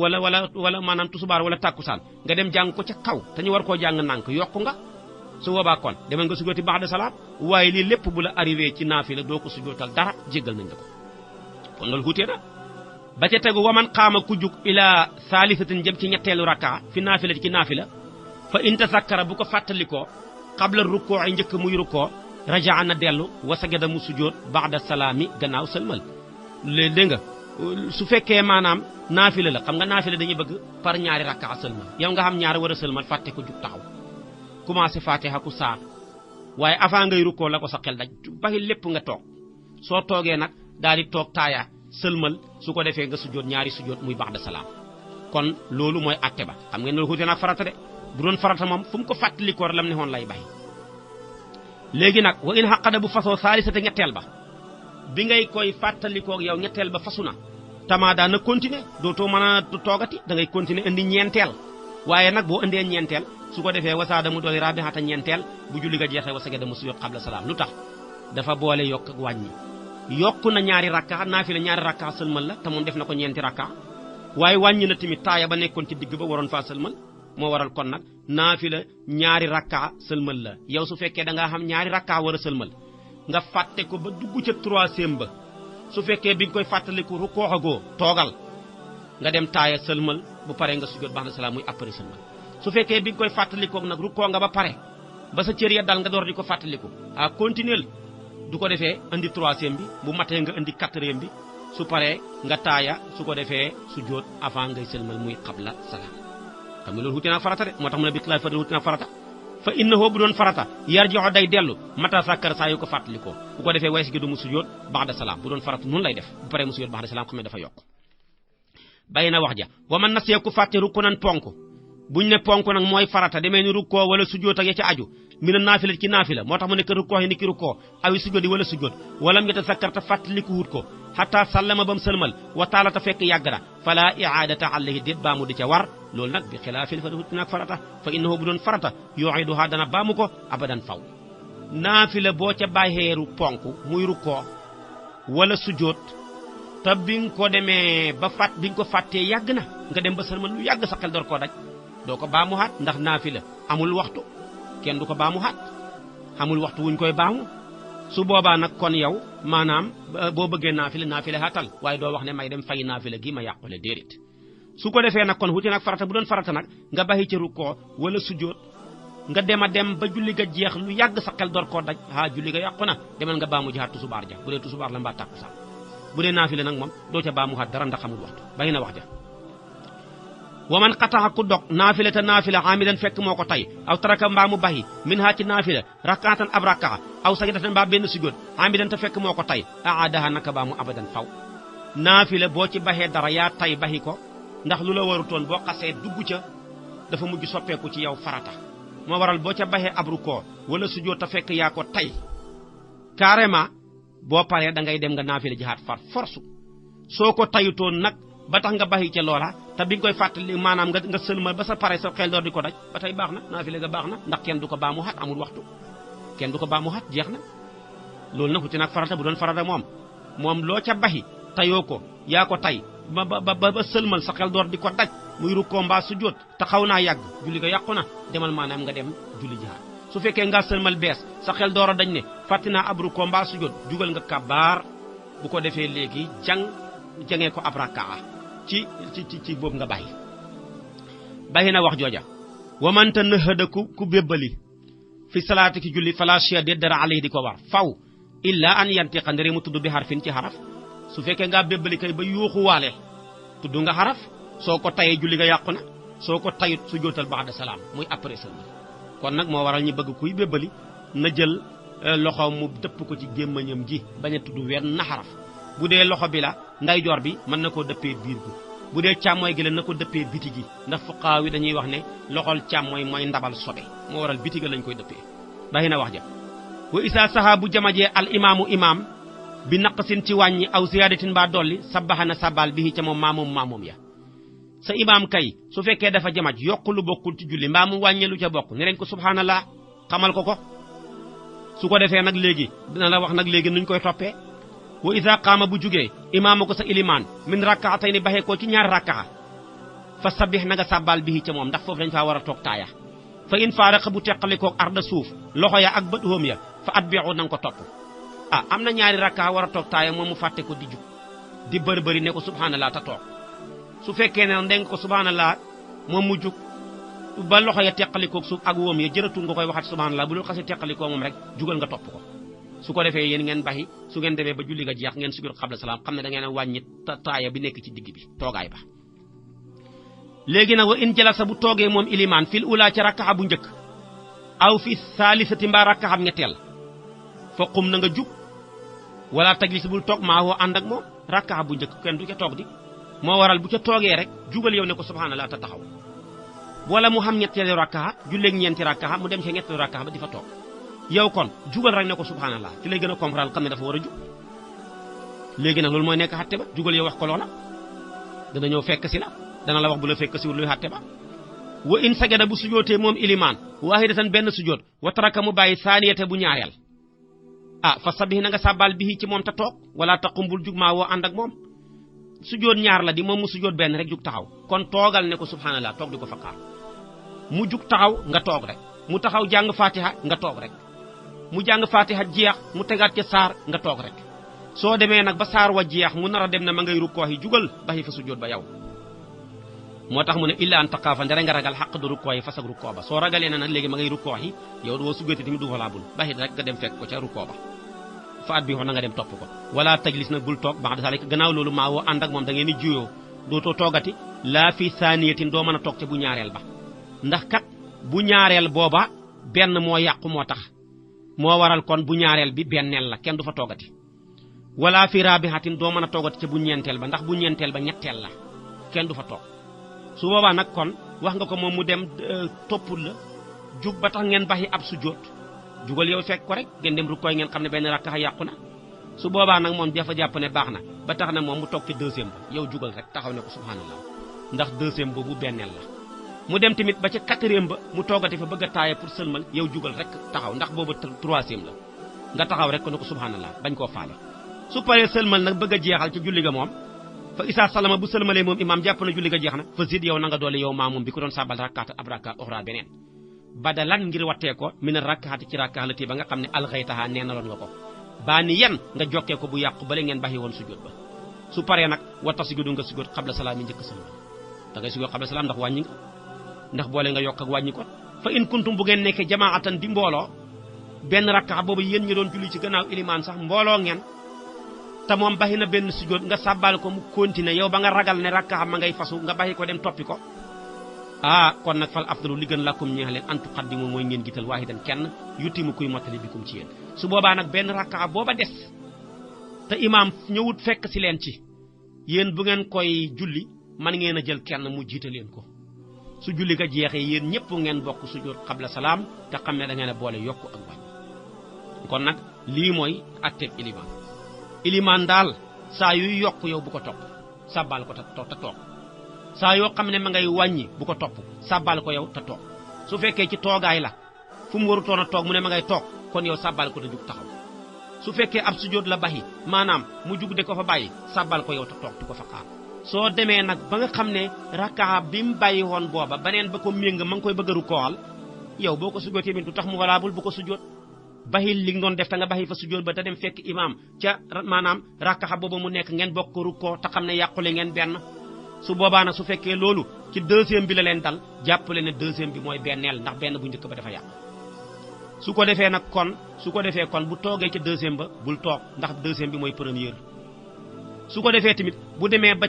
wala maanaam tusubaar wala takkusaan nga dem jàng ko ca kaw te ñu war koo jàng nànk yokku nga su boobaa kon demal nga sujjóoti ba'da salaam waaye lii lépp bu la arrivé ci naafila doo ko sujjóotal dara jéggal nañ la ko kon loolu xuutee na ba ca tegu waman xaama ku jug ila saalisatin jëm ci ñetteelu rakka fi naafila ci naafila fa in tasakkara bu ko fàttalikoo qabla rukkoo ay njëkk muy rukkoo rajaa na dellu wa sajada mu sujjóot ba'da salaami gannaaw sëlmal léegi dégg nga su fekkee maanaam naafila la xam nga naafila dañuy bëgg par ñaari rakka sëlmal yow nga xam ñaari war a sëlmal fàtte ko jug taxaw commencé fatiha ku saar waaye avant ngay rukkoo la ko sa xel daj baxi lépp nga toog soo toogee nag daal di toog taaya sëlmal su ko defee nga sujjóot ñaari sujjóot muy ba'da salaam kon loolu mooy atte ba xam ngeen loolu xuute nag farata de bu doon farata moom fu mu ko fàttalikoo lam ne woon lay bàyyi léegi nag wa in xaqada bu fasoo saalisate ñetteel ba bi ngay koy fàttalikoo yow ñetteel ba fasu na tamaada na continuer dootoo mën a toogati da ngay continuer indi ñeenteel waaye nag boo indee ñeenteel su ko defee wasaada mu dooli rabi'ata ñeenteel bu julli ga jeexee wasagada mu sujjóot qabla salaam lu tax dafa boole yokk ak wàññi yokku na ñaari rakka naafila ñaari rakka sëlmal la te moom def na ko ñeenti rakka waaye wàññi na tamit taaya ba nekkoon ci digg ba waroon faa sëlmal moo waral kon nag naafila ñaari rakka sëlmal la yow su fekkee da ngaa xam ñaari rakka war a sëlmal nga fàtte ko ba dugg ca troisième ba su fekkee bi nga koy fàttaliku rukkooxagoo toogal nga dem taaya sëlmal bu paree nga sujjóot ba'da salaam muy après sëlmal su fekkee bi nga koy fàttalikoog nag rukkoo nga ba pare ba sa cër ya dal nga door di ko fàttaliku a continuer du ko defee indi troisième bi bu matee nga indi quatrième bi su paree nga taaya su ko defee sujjóot avant ngay sëlmal muy qabla salaam xam nga loolu wuute na farata de moo tax mu ne bi xilaaf wuute na farata fa innahu bu doon farata yarji'u day dellu mata sakkar saa yu ko fàttalikoo bu ko defee way si gi mu sujjóot ba'da salaam bu doon farata noonu lay def bu paree mu sujjóot ba'da salaam xam ne dafa yokk bàyyi na wax ja wa man nasiya ku fàtte rukkunan ponk buñ ne ponk nag mooy farata demee ni rukkoo wala sujjóot ak ya ca aju mina naafila ci naafila moo tax mu nekk rukkoo yi ni ki rukkoo awi sujjóot yi wala sujjóot wala mu yatasakkar ta fàttaliku wut ko hatta sallama bam sëlmal wa taala ta fekk yàgg na fala i'adata alayhi déet baamu di ca war loolu nag bi xilaafil fa wut nag farata fa innahu bu doon farata yu'iduha dana baamu ko abadan faw naafila boo ca bàyyeeru ponk muy rukkoo wala sujjóot te bi nga ko demee ba bi nga ko fàttee yàgg na nga dem ba sëlmal lu yàgg sa xel door koo daj doo ko baamu xaat ndax naafila amul waxtu kenn du ko baamu xaat amul waxtu wuñ koy baamu su boobaa nag kon yow maanaam boo bëggee naafila xaatal waaye doo wax ne may dem fay naafila gi ma yàqule déedéet su ko defee nag kon wuti nag farata bu doon farata nag nga baxi ci rukkoo wala sujjóot nga dem a dem ba julli ga jeex lu yàgg sa xel door koo daj julli ga yàqu na demal nga baamu ji xaat tusubaar ja bu dee tusubaar la mbaa tàkkusaan bu dee naafila nag moom doo ca baamu xaat dara ndax amul waxtu bàyyi na wax ja wa man qata'a ku dog naafila te naafila amidan fekk moo ko tay aw taraka mbaa mu baxi min ha ci naafila rak'atan ab rak'a aw sajdatan mbaa benn sujjóot amidan te fekk moo ko tay aadaha naka baa mu abadan faw naafila boo ci baxee dara yaa tay baxi ko ndax lu la warutoon boo xasee dugg ca dafa mujj soppeeku ci yow farata moo waral boo ca baxee ab rukkoo wala sujjóot ta fekk yaa ko tay carrément boo paree da ngay dem nga naafila jihaat far force soo ko tayutoon nag ba tax nga baxi ca loola te bi nga koy fàttali maanaam nga sëlmal ba sa pare sa xel door di ko daj ba tey baax na naafila ga baax na ndax kenn du ko baamu xat amul waxtu kenn du ko baamu xat jeex na loolu nag xuti nag farata bu doon farata moom loo ca baxi tayoo ko yaa ko tay ba sëlmal sa xel door di ko daj muy rukkoo mbaa sujjóot te xaw naa yàgg julli ga yàqu na demal maanaam nga dem julli jihaat su fekkee nga sëlmal bees sa xel door a dañ ne fàtti naa ab rukkoo mbaa sujjóot jugal nga kabaar bu ko defee léegi jangee ko ab rakkaa ci boobu nga bàyyi na wax jooja wamanta nëxëda ku bébbali fi salaati ki julli fala shia de dara alayhi di ko war faw illa an yantiqa ndere mu tudd bi harfin ci xaraf su fekkee nga bébbali kay ba yuuxuwaale tudd nga xaraf soo ko tayee julli nga yàqu na soo ko tayut su jootal ba'da salaam muy après seulement kon nag moo waral ñu bëgg kuy bébbali na jël loxo mu dëpp ko ci gémmañam gi bañ a tudd wenn xaraf bu dee loxo bi la ndeyjoor bi mën na koo dëppee biir gu bu dee càmmooy gi la na ko dëppee biti gi ndax fuqaa wi dañuy wax ne loxol càmmooy mooy ndabal sobe moo waral biti ga lañ koy dëppee bàyyi na wax ja wa isa saha bu jamajee al imam bi naqsin ci wàññi aw ziyadatin ba dolli sabaxana sabal bi ca moom maamoom ya sa imam kay su fekkee dafa jamaj yokku lu bokkul ci julli mbaa mu wàññe lu ca bokk ne leen ko subhanallah xamal ko su ko defee nag léegi dina la wax nag léegi nuñ koy toppee wa isa qaama bu jugee imaama ko sa ilimaan min rakkaatayni baxee koo ci ñaari rakkaa fa sabih na nga sàbbaal bihi ca moom ndax foofu dañ faa war a toog taaya fa in faaraqa bu teqalikoog arda suuf loxo ya ak bët hóom ya fa atbi'u na nga ko topp am na ñaari rakkaa war a toog taaya moom mu fàtte ko di jug di bëri ne ko subhanallah ta toog su fekkee ne ndeng ko subhanallah moom mu jug ba loxo ya teqalikoog suuf ak wóom ya jëratul nga koy waxat subhanallah bu loolu xasee teqalikoo moom rek jugal nga topp ko su ko defee yéen ngeen baxi su ngeen demee ba julli ga jeex ngeen sujjóot xabla salaam xam ne da ngeen a wàññi taaya bi nekk ci digg bi toogaay ba léegi nag wa in jalasa bu toogee moom ilimaan fil ula ca rakkaxa bu njëkk aw fi saalisati mbaa rakkaxam ñetteel fa qum na nga jug wala tajlis bul toog maa woo ànd ak moom rakkaxa bu njëkk kenn du ca toog di moo waral bu ca toogee rek jugal yow ne ko subhanallah ta taxaw wala mu xam ñetteelu rakkaxa julleeg ñeenti rakkaxa mu dem ca ñetteelu rakkaxa ba di fa toog yow kon jugal rek ne ko subhanallah ci lay gën a comprendre xam ne dafa war a jug léegi nag loolu mooy nekk xatte ba jugal yow wax ko loola dana ñëw fekk si la dana la wax bu la fekk si luy xatte ba wa in sagada bu sujootee moom ilimaan waahidatan benn sujoot wa taraka mu bàyyi saaniyate bu ñaareel fa sabih na nga sàbbal bihi ci moom ta toog wala taqumbul jug maa woo ànd ak moom sujoot ñaar la di moom mu sujoot benn rek jug taxaw kon toogal ne ko subhanallah toog di ko fakkaar mu jug taxaw nga toog rek mu taxaw jàng fatiha nga toog rek mu jàng fatiha jeex mu tegaat ca saar nga toog rek soo demee nag ba saar wa jeex mu nar a dem na ma ngay rukkoo yi jugal baxi fa sujjóot ba yow moo tax mu ne illa an taqaafa ndere nga ragal xaq du rukkoo yi fa sag rukkoo ba soo ragalee na nag léegi ma ngay rukkoo yi yow doo sujjóoti tamit du valable baxi rek nga dem fekk ko ca rukkoo ba fa at bi wax na nga dem topp ko wala tajlis nag bul toog ba'da zalika gannaaw loolu maa woo ànd ak moom da ngeen di juyoo dootoo toogati laa fi saaniyatin doo mën a toog ca bu ñaareel ba ndax kat bu ñaareel booba benn moo yàqu moo tax moo waral kon bu ñaareel bi benneel la kenn du fa toogati wala fi rabihatin doo mën a toogati ca bu ñeenteel ba ndax bu ñeenteel ba ñetteel la kenn du fa toog su boobaa nag kon wax nga ko moom mu dem toppul la jug ba tax ngeen baxi ab sujjóot jugal yow fekk ko rek ngeen dem rukkooy ngeen xam ne benn rakka yàqu na su boobaa nag moom dafa jàpp ne baax na ba tax na moom mu toog ci deuxième ba yow jugal rek taxaw ne ko subhanallah ndax deuxième boobu benneel la mu dem tamit ba ca quatrième ba mu toogati fa bëgg a taaya pour sëlmal yow jugal rek taxaw ndax boobu troisième la nga taxaw rek ko ne ko subhanallah bañ koo faale su paree sëlmal nag bëgg a jeexal ca julli ga moom fa isa salama bu sëlmalee moom imaam jàpp na julli ga jeex na fa zid yow na nga doole yow maa moom bi ko doon sabal rakkaat ab rakka oxra beneen badalan ngir wattee ko mina rakkaati ci rakka la ba nga xam ne alxaytaha neenaloon nga ko baa ni yan nga jokkee ko bu yàqu bale ngeen baxi woon sujjóot ba su paree nag wata sujjóotu nga sujjóot xabla salaam yi njëkk sëlmal da ngay sujjóot xabla salaam ndax wàññi nga ndax boole nga yokk ak wàññi ko fa in kuntum bu ngeen nekkee jamaatan di mbooloo benn rakka boobu yéen ñi doon julli ci gannaaw ilimaan sax mbooloo ngeen te moom baxi na benn sujjóot nga sàbbal ko mu continuer yow ba nga ragal ne rakka ma ngay fasu nga baxi ko dem toppi ko kon nag fal afdalu li gën lakum ñeex leen an tuqaddimu mooy ngeen gital waahidan kenn yutimu kuy mottali bikum ci yéen su boobaa nag benn rakka booba des te imaam ñëwut fekk si leen ci yéen bu ngeen koy julli man ngeen a jël kenn mu jiite leen ko su julli ga jeexee yéen ñëpp ngeen bokk sujjóot qabla salaam te xam ne da ngeen a boole yokku ak wàññi kon nag lii mooy atteb ilimaan daal saa yuy yokk yow bu ko topp sàbbaal ko te toog saa yoo xam ne ma ngay wàññi bu ko topp sàbbaal ko yow te toog su fekkee ci toogaay la fu mu warutoon a toog mu ne ma ngay toog kon yow sàbbaal ko te jug taxaw su fekkee ab sujjóot la baxi maanaam mu jug de ko fa bàyyi sàbbaal ko yow te toog tu ko fa xaar soo demee nag ba nga xam ne rakkaa bi mu bàyyi woon booba baneen ba ko méng ma ngi koy bëgg a rukkooxal yow boo ko sujjóotee min du tax mu valable bu ko sujjóot baxil li nga doon def ta nga baxi fa sujjóot ba te dem fekk imaam ca maanaam rakkaa booba mu nekk ngeen bokk rukkoo te xam ne yàqule ngeen benn su boobaa nag su fekkee loolu ci deuxième bi la leen dal jàppale ne deuxième bi mooy benneel ndax benn bu njëkk ba dafa yàqu su ko defee nag kon bu toogee ca deuxième ba bul toog ndax deuxième bi mooy première su ko defee tamit bu demee ba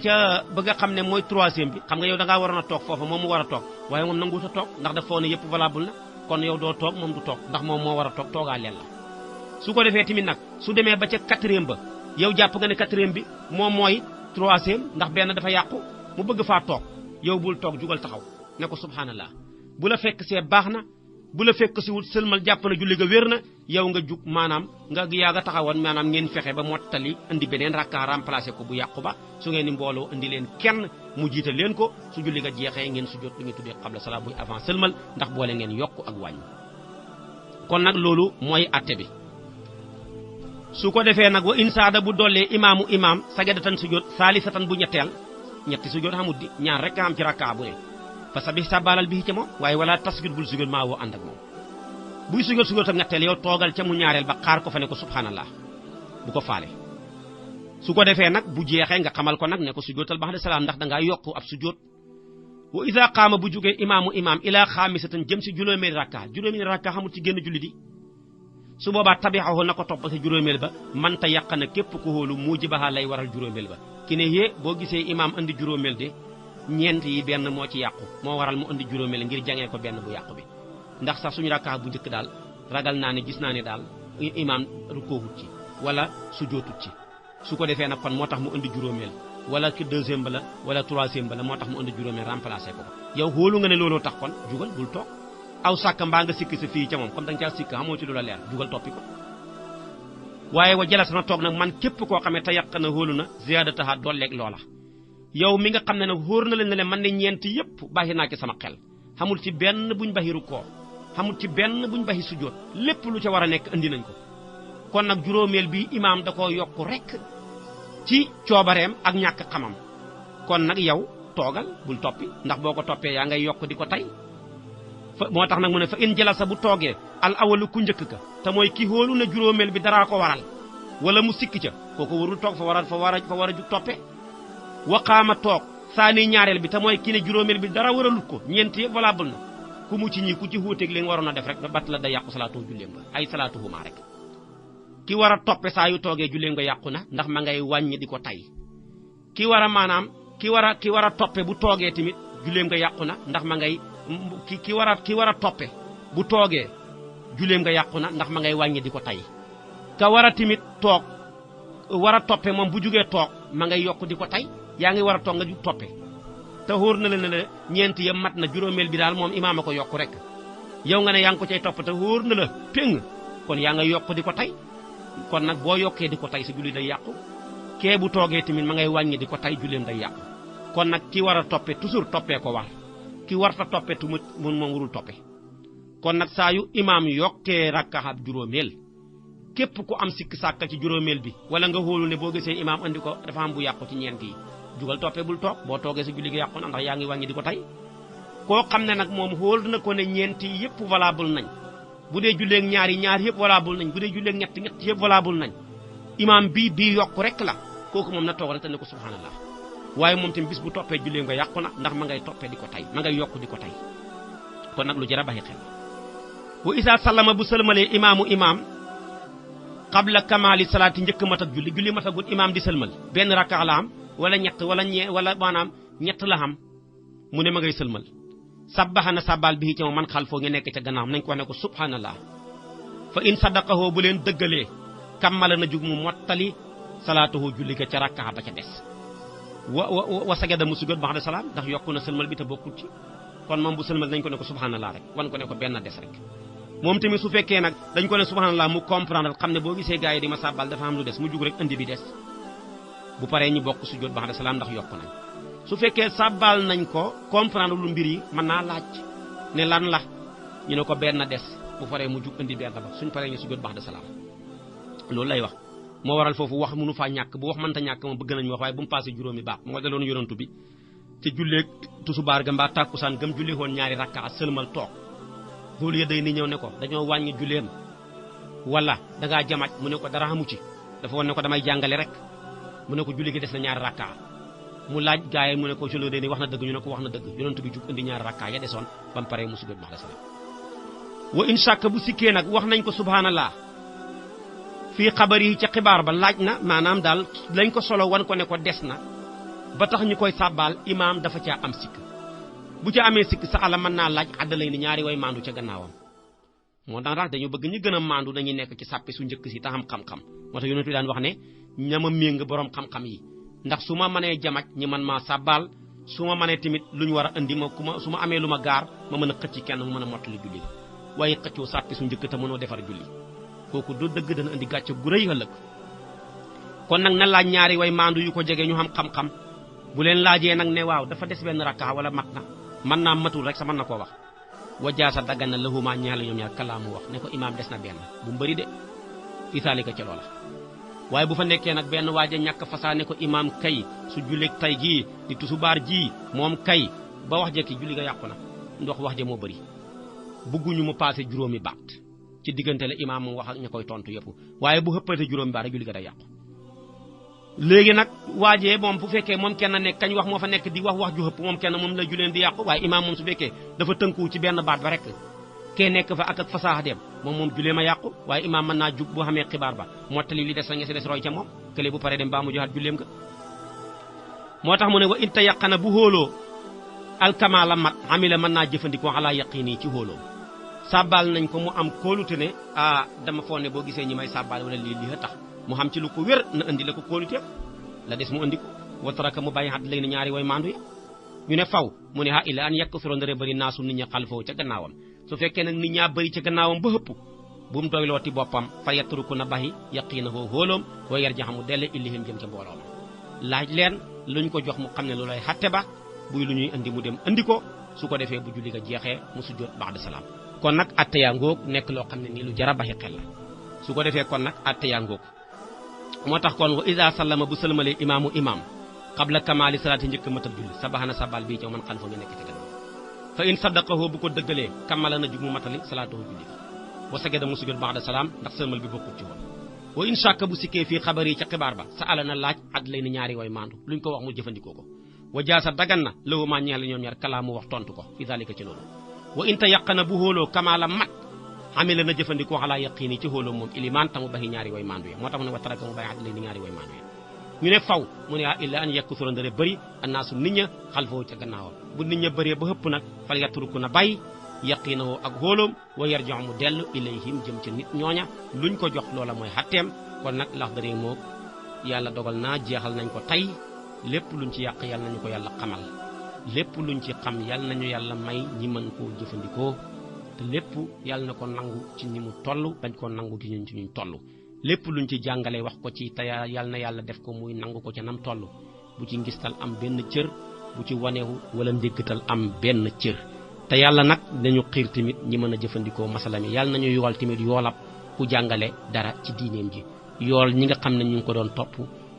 nga xam ne mooy troisième bi xam nga yow da ngaa waroon a toog foofa moom mu war a toog waaye moom nanguut a toog ndax daf foo ne yëpp valable na kon yow doo toog moom du toog ndax moom moo war a toog toogaa leen la su ko defee tamit nag su demee ba ca quatrième ba yow jàpp nga ne quatrième bi moom mooy troisième ndax benn dafa yàqu mu bëgg faa toog yow bul toog jugal taxaw ne ko subhanallah bu la fekk see baax na bu la fekk si wut sëlmal jàpp na julli ga wér na yow nga jug maanaam nga yaaga taxawoon maanaam ngeen fexe ba mottali indi beneen rakka remplacé ko bu yàqu ba su ngeen ni mbooloo indi leen kenn mu jiital leen ko su julli ga jeexee ngeen sujjóot lu ngeen tuddee qabla salaam buy avant sëlmal ndax boole ngeen yokk ak wàññi kon nag loolu mooy atte bi su ko defee nag wa insaada bu dollee imaam sajadatan sujjóot saalisatan bu ñetti sujjóot xamut di ñaar rek am ci rakka bu ne fa sabih sabalal bi ci moom waaye wala tasjud bul sujjóot maa woo ànd ak moom buy sujjóot ak ñetteel yow toogal ca mu ñaareel ba xaar ko fa ne ko subhanallah bu ko faale su ko defee nag bu jeexee nga xamal ko nag ne ko sujjóotal ba'da salaam ndax dangaa yokku ab sujjóot wa iza qaama bu jógee imaam ila xaamisatan jëm si juróomeeli rakka xamul ci génn julli di su boobaa tabixahu na ko topp si juróomeel ba manta yàq na képp ku hóolu mujibaha lay waral juróomeel ba ki ne yée boo gisee imaam andi juróomeel de ñeent yi benn moo ci yàqu moo waral mu andi juróomeel ngir jangee ko benn bu yàqu bi ndax sax suñu rakka bu njëkk daal ragal naa ne gis naa ne daal imaam rukoowut ci wala sujootut ci su ko defee nag kon moo tax mu andi juróomeel wala ki deuxième ba la wala troisième ba la moo tax mu andi juróomeel remplacé ko yow hóolu nga ne looloo tax kon jugal bul toog aw sàkk mbaa nga sikki sa fii ca moom comme da nga caa sikk xamoo ci lu la leer jugal toppi ko waaye wa jalas na toog nag man képp koo xamee te yàq na hóolu na ziyaadataha dolleeg loola yow mi nga xam ne nag hóor na leen ne man ne ñeent yëpp bàyyi naa ci sama xel xamul ci benn buñ baxi rukkoo xamul ci benn buñ baxi sujjóot lépp lu ca war a nekk andi nañ ko kon nag juróomeel bi imaam da koo yokku rek ci coobareem ak ñàkk xamam kon nag yow toogal bul toppi ndax boo ko toppee yaa ngay yokk di ko tey moo tax nag mu ne fa in jalasa bu toogee al awalu ku njëkk ka te mooy ki hóolu na juróomeel bi daraa ko waral wala mu sikki ca kooku warul toog fa war a jug toppe waqaama toog saani ñaareel bi te mooy ki ne juróomeel bi dara waralut ko ñeent yëpp valable na ku mu ci ñi ku ci wuuteeg li nga waroon a def rek bat la da yàqu salaatu julleem nga ay salaatu huma rek ki war a toppe saa yu toogee julleem nga yàqu na ndax ma ngay wàññi di ko tay ki war a maanaam ki war a toppe bu toogee tamit julleem nga yàqu na ndax ma ngay ki war a toppe bu toogee julleem nga yàqu na ndax ma ngay wàññi di ko tay ka war a tamit toog war a toppe moom bu jugee toog ma ngay yokk di ko tay yaa ngi war a toog nga jug toppe te xóor na la ne la ñeent yëpp mat na juróomeel bi daal moom imaam a ko yokk rek yow nga ne yaa ngi ko cay topp te xóor na la péng kon yaa nga yokk di ko tay kon nag boo yokkee di ko tay sa julli day yàqu kee bu toogee tamit ma ngay wàññi di ko tay julleem day yàqu kon nag ki war a toppe toujours toppee ko war ki warta toppe tumut moom warul toppe kon nag saa yu imaam yokkee rakkaxab juróomeel képp ku am sikk sàkka ci juróomeel bi wala nga xóolu ne boo gisee imaam andi ko dafa am bu yàqu ci ñeent yi jugal toppe bul toog boo toogee sa julli gi yàqu na ndax yaa ngi wàññi di ko tay koo xam ne nag moom xóol na ko ne ñeent yi yëpp valable nañ bu dee julleeg ñaar yëpp valable nañ bu dee julleeg ñett yëpp valable nañ imaam bii yokku rek la kooku moom na toog rek te ne ko subhanallah waaye moom tamit bis bu toppee jullee nga yàqu na ndax ma ngay toppee di ko tay ma ngay yokk di ko tay kon nag lu jar a bàyyi xel wa isa sallama bu sëlmalee imaam qabla kamaali salaati njëkk mat ak julli matagul imaam di sëlmal benn rakka la am wala ñett wala maanaam ñett la xam mu ne ma ngay sëlmal sabbaxa na sabbal bi ci moom man xal foo nga nekk ca gannaam nañ ko wax ne ko subhanallah fa in sadaqahu bu leen dëggalee kammala na jug mu mottali salaatuhu julli ga ca rakka ba ca des wa sagada mu sujjóot ba'da salaam ndax yokku na sëlmal bi te bokkul ci kon moom bu sëlmal dañ ko ne ko subhanallah rek wan ko ne ko benn des rek moom tamit su fekkee nag dañ ko ne subhanallah mu comprendre xam ne boo gisee gars yi di ma sàbbal dafa am lu des mu jug rek indi bi des bu paree ñu bokk sujjóot ba'da salaam ndax yokk nañ su fekkee sàbbal nañ ko comprendre lu mbir yi mën naa laaj ne lan la ñu ne ko benn des bu paree mu jug indi benn ba suñ paree ñu sujjóot ba'da salaam loolu lay wax moo waral foofu wax mënu faa ñàkk bu wax mënta ñàkk moom bëgg nañu wax waaye bu mu passé juróomi baax moo daloon yonantu bi ci julleeg tusubaar ga mbaa tàkkusaan gëm julli woon ñaari rakka sëlmal toog loolu ya day ni ñëw ne ko dañoo wàññi julleem wala dangaa jamaj mu ne ko dara xamu ci dafa woon ne ko damay jàngale rek mu ne ko julli gi des na ñaari rakka mu laaj gaay mu ne ko jolo day ni wax na dëgg ñu ne ko wax na dëgg yonantu bi jug indi ñaari rakka ya desoon ba mu paree mu sujjóot ba'da salaam wa in shakka bu sikkee nag wax nañ ko subhanallah fii xabar yi ca xibaar ba laaj na maanaam daal lañ ko solo wan ko ne ko des na ba tax ñu koy sàbbaal imaam dafa caa am sikk bu ca amee sikk sa ala mën naa laaj àddalay ni ñaari way maandu ca gannaawam moo tax dañu bëgg ñi gën a maandu dañuy nekk ci sàppi su njëkk si taxam xam-xam moo tax yonent bi daan wax ne ñama méng borom xam-xam yi ndax su ma mënee jamaj ñi man maa sàbbaal su ma mënee tamit lu ñu war a indi ma su ma amee lu ma gaar ma mën a xëcc kenn mu mën a mottali julli waaye xëccoo sàppi su njëkk te mënoo defar julli kooku du dëgg dana indi gàcce gu rëy ëllëg kon nag na laaj ñaari way maandu yu ko jege ñu xam xam-xam bu leen laajee nag ne waaw dafa des benn rakka wala mat na mën naa matul rek sa mën na koo wax wajaasa daggan na lahuma ñaala ñoom ñaar kalaamu wax ne ko imaam des na benn bu mu bëri de fi taalika ca loola waaye bu fa nekkee nag benn waaja ñàkk fasaa ne ko imaam kay su julleeg tay gii di tusubaar ji moom kay ba wax jekki julli ga yàqu na ndox wax ja moo bëri bugguñu mu passé juróomi baat ci diggante la imaam moom wax ak ña koy tontu yëpp waaye bu xëppate juróomi baat rek julli ga day yàqu léegi nag waajee moom bu fekkee moom kenn nekk kañ wax moo fa nekk di wax ju xëpp moom kenn moom la juleen di yàqu waaye imaam moom su fekkee dafa tënku ci benn baat ba rek kee nekk fa ak fasaax dem moom julee ma yàqu waaye imaam mën naa jug boo xamee xibaar ba mottali li des na nga si des roy ca moom kële bu paree dem baa mu joxaat julleem nga moo tax mu ne wa inta yaqana bu xóoloo alkamaala mat amila mën naa jëfandikoo xalaa yaqini ci xóoloo sàbbaal nañ ko mu am kóolute ne dama foog ne boo gisee ñi may sàbbaal wala lii tax mu xam ci lu ko wér na andi la ko kóolute la des mu andi ko wataraka mu bàyyi xat léegi ne ñaari way maandu yi ñu ne faw mu ne illa an yàkk suro ndare bëri naasu nit ña xalfoo ca gannaawam su fekkee nag nit ñaa bëri ca gannaawam ba hëpp bu mu doylooti boppam fa yatruku na baxi yaqiina hoo hóoloom wa yar jaxamu delle illihim jëm ca mbooloo ma laaj leen luñ ko jox mu xam ne lu lay xatte ba buy lu ñuy andi mu dem andi ko su ko defee bu julli ga jeexee mu sujjóot ba'da salaam kon nag atte yaa ngóog nekk loo xam ne nii lu jara baxi xel la su ko defee kon nag atte yaa ngóog moo tax kon wa iza sallama bu sëlmalee imaamu imaam qabla kamaali salaati njëkk matal julli sabaxana sabal bii caw man xalifa nga nekk ci gannaaw fa in saddaqahu bu ko dëggalee kamala na jug mu matali salaatuhu julli wa sagada mu sujjóot ba'da salaam ndax sëlmal bi bokkut ci woon wa in shakka bu sikkee fii xabar yi ca xibaar ba sa ala na laaj at lay ni ñaari way maandu luñ ko wax mu jëfandikoo ko wa jaasa dagan na lawu maa ñeexle ñoom ñaar kalaamu wax tontu ko fi zalika ci loolu wa in tayaqana bu hóoloo kamala mat amila na jëfandikoo xalaa yaqiini ci hóoloo moom ilimaan tamu baxi ñaari way maandu ya moo tax mu ne wa taraka mu bàyyi at lay ni ñaari way maandu ya ñu ne faw mu ne illa an yakku surandare bëri annaasu nit ña xalfoo ca gannaawam bu nit ña bëree ba hëpp nag fal yatruku na bàyyi yaqiinawoo ak hóoloom wa yarji'u mu dellu ilayhim jëm ca nit ñooña luñ ko jox loola mooy xatteem kon nag Laxdari moo yàlla dogal naa jeexal nañ ko tey lépp luñ ci yàq yàlla nañu ko yàlla xamal lépp luñ ci xam yàlla nañu yàlla may ñi mën koo jëfandikoo te lépp yàlla na ko nangu ci ñi mu toll bañ koo nangu ci ñun toll lépp luñ ci jàngale wax ko ci te yàlla na yàlla def ko muy nangu ko ca nam toll bu ci ngistal am benn cër bu ci wanewu wala ndéggatal am benn cër te yàlla nag dañu xiir tamit ñi mën a jëfandikoo masala mi yàlla nañu yool tamit yoolab ku jàngale dara ci diineem ji yool ñi nga xam ne ñu ngi ko doon topp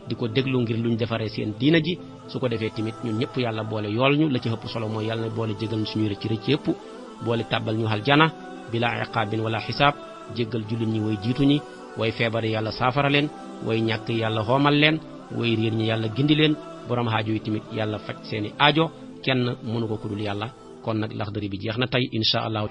di ko déglu ngir luñ defaree seen diina ji su ko defee tamit ñun ñëpp yàlla boole yool ñu la ci ëpp solo mooy yàlla na boole jégal suñuy rëcc yëpp boole tàbbal ñu aljana bila iqaabin wala xisaab jéggal jullit ñi way jiitu ñi way feebar yàlla saafara leen way ñàkk yàlla xoomal leen way réer ñi yàlla gindi leen borom aajo yi tamit yàlla faj seeni aajo kenn mënu ko kudul yàlla kon nag Laxdari bi jeex na tey incha allah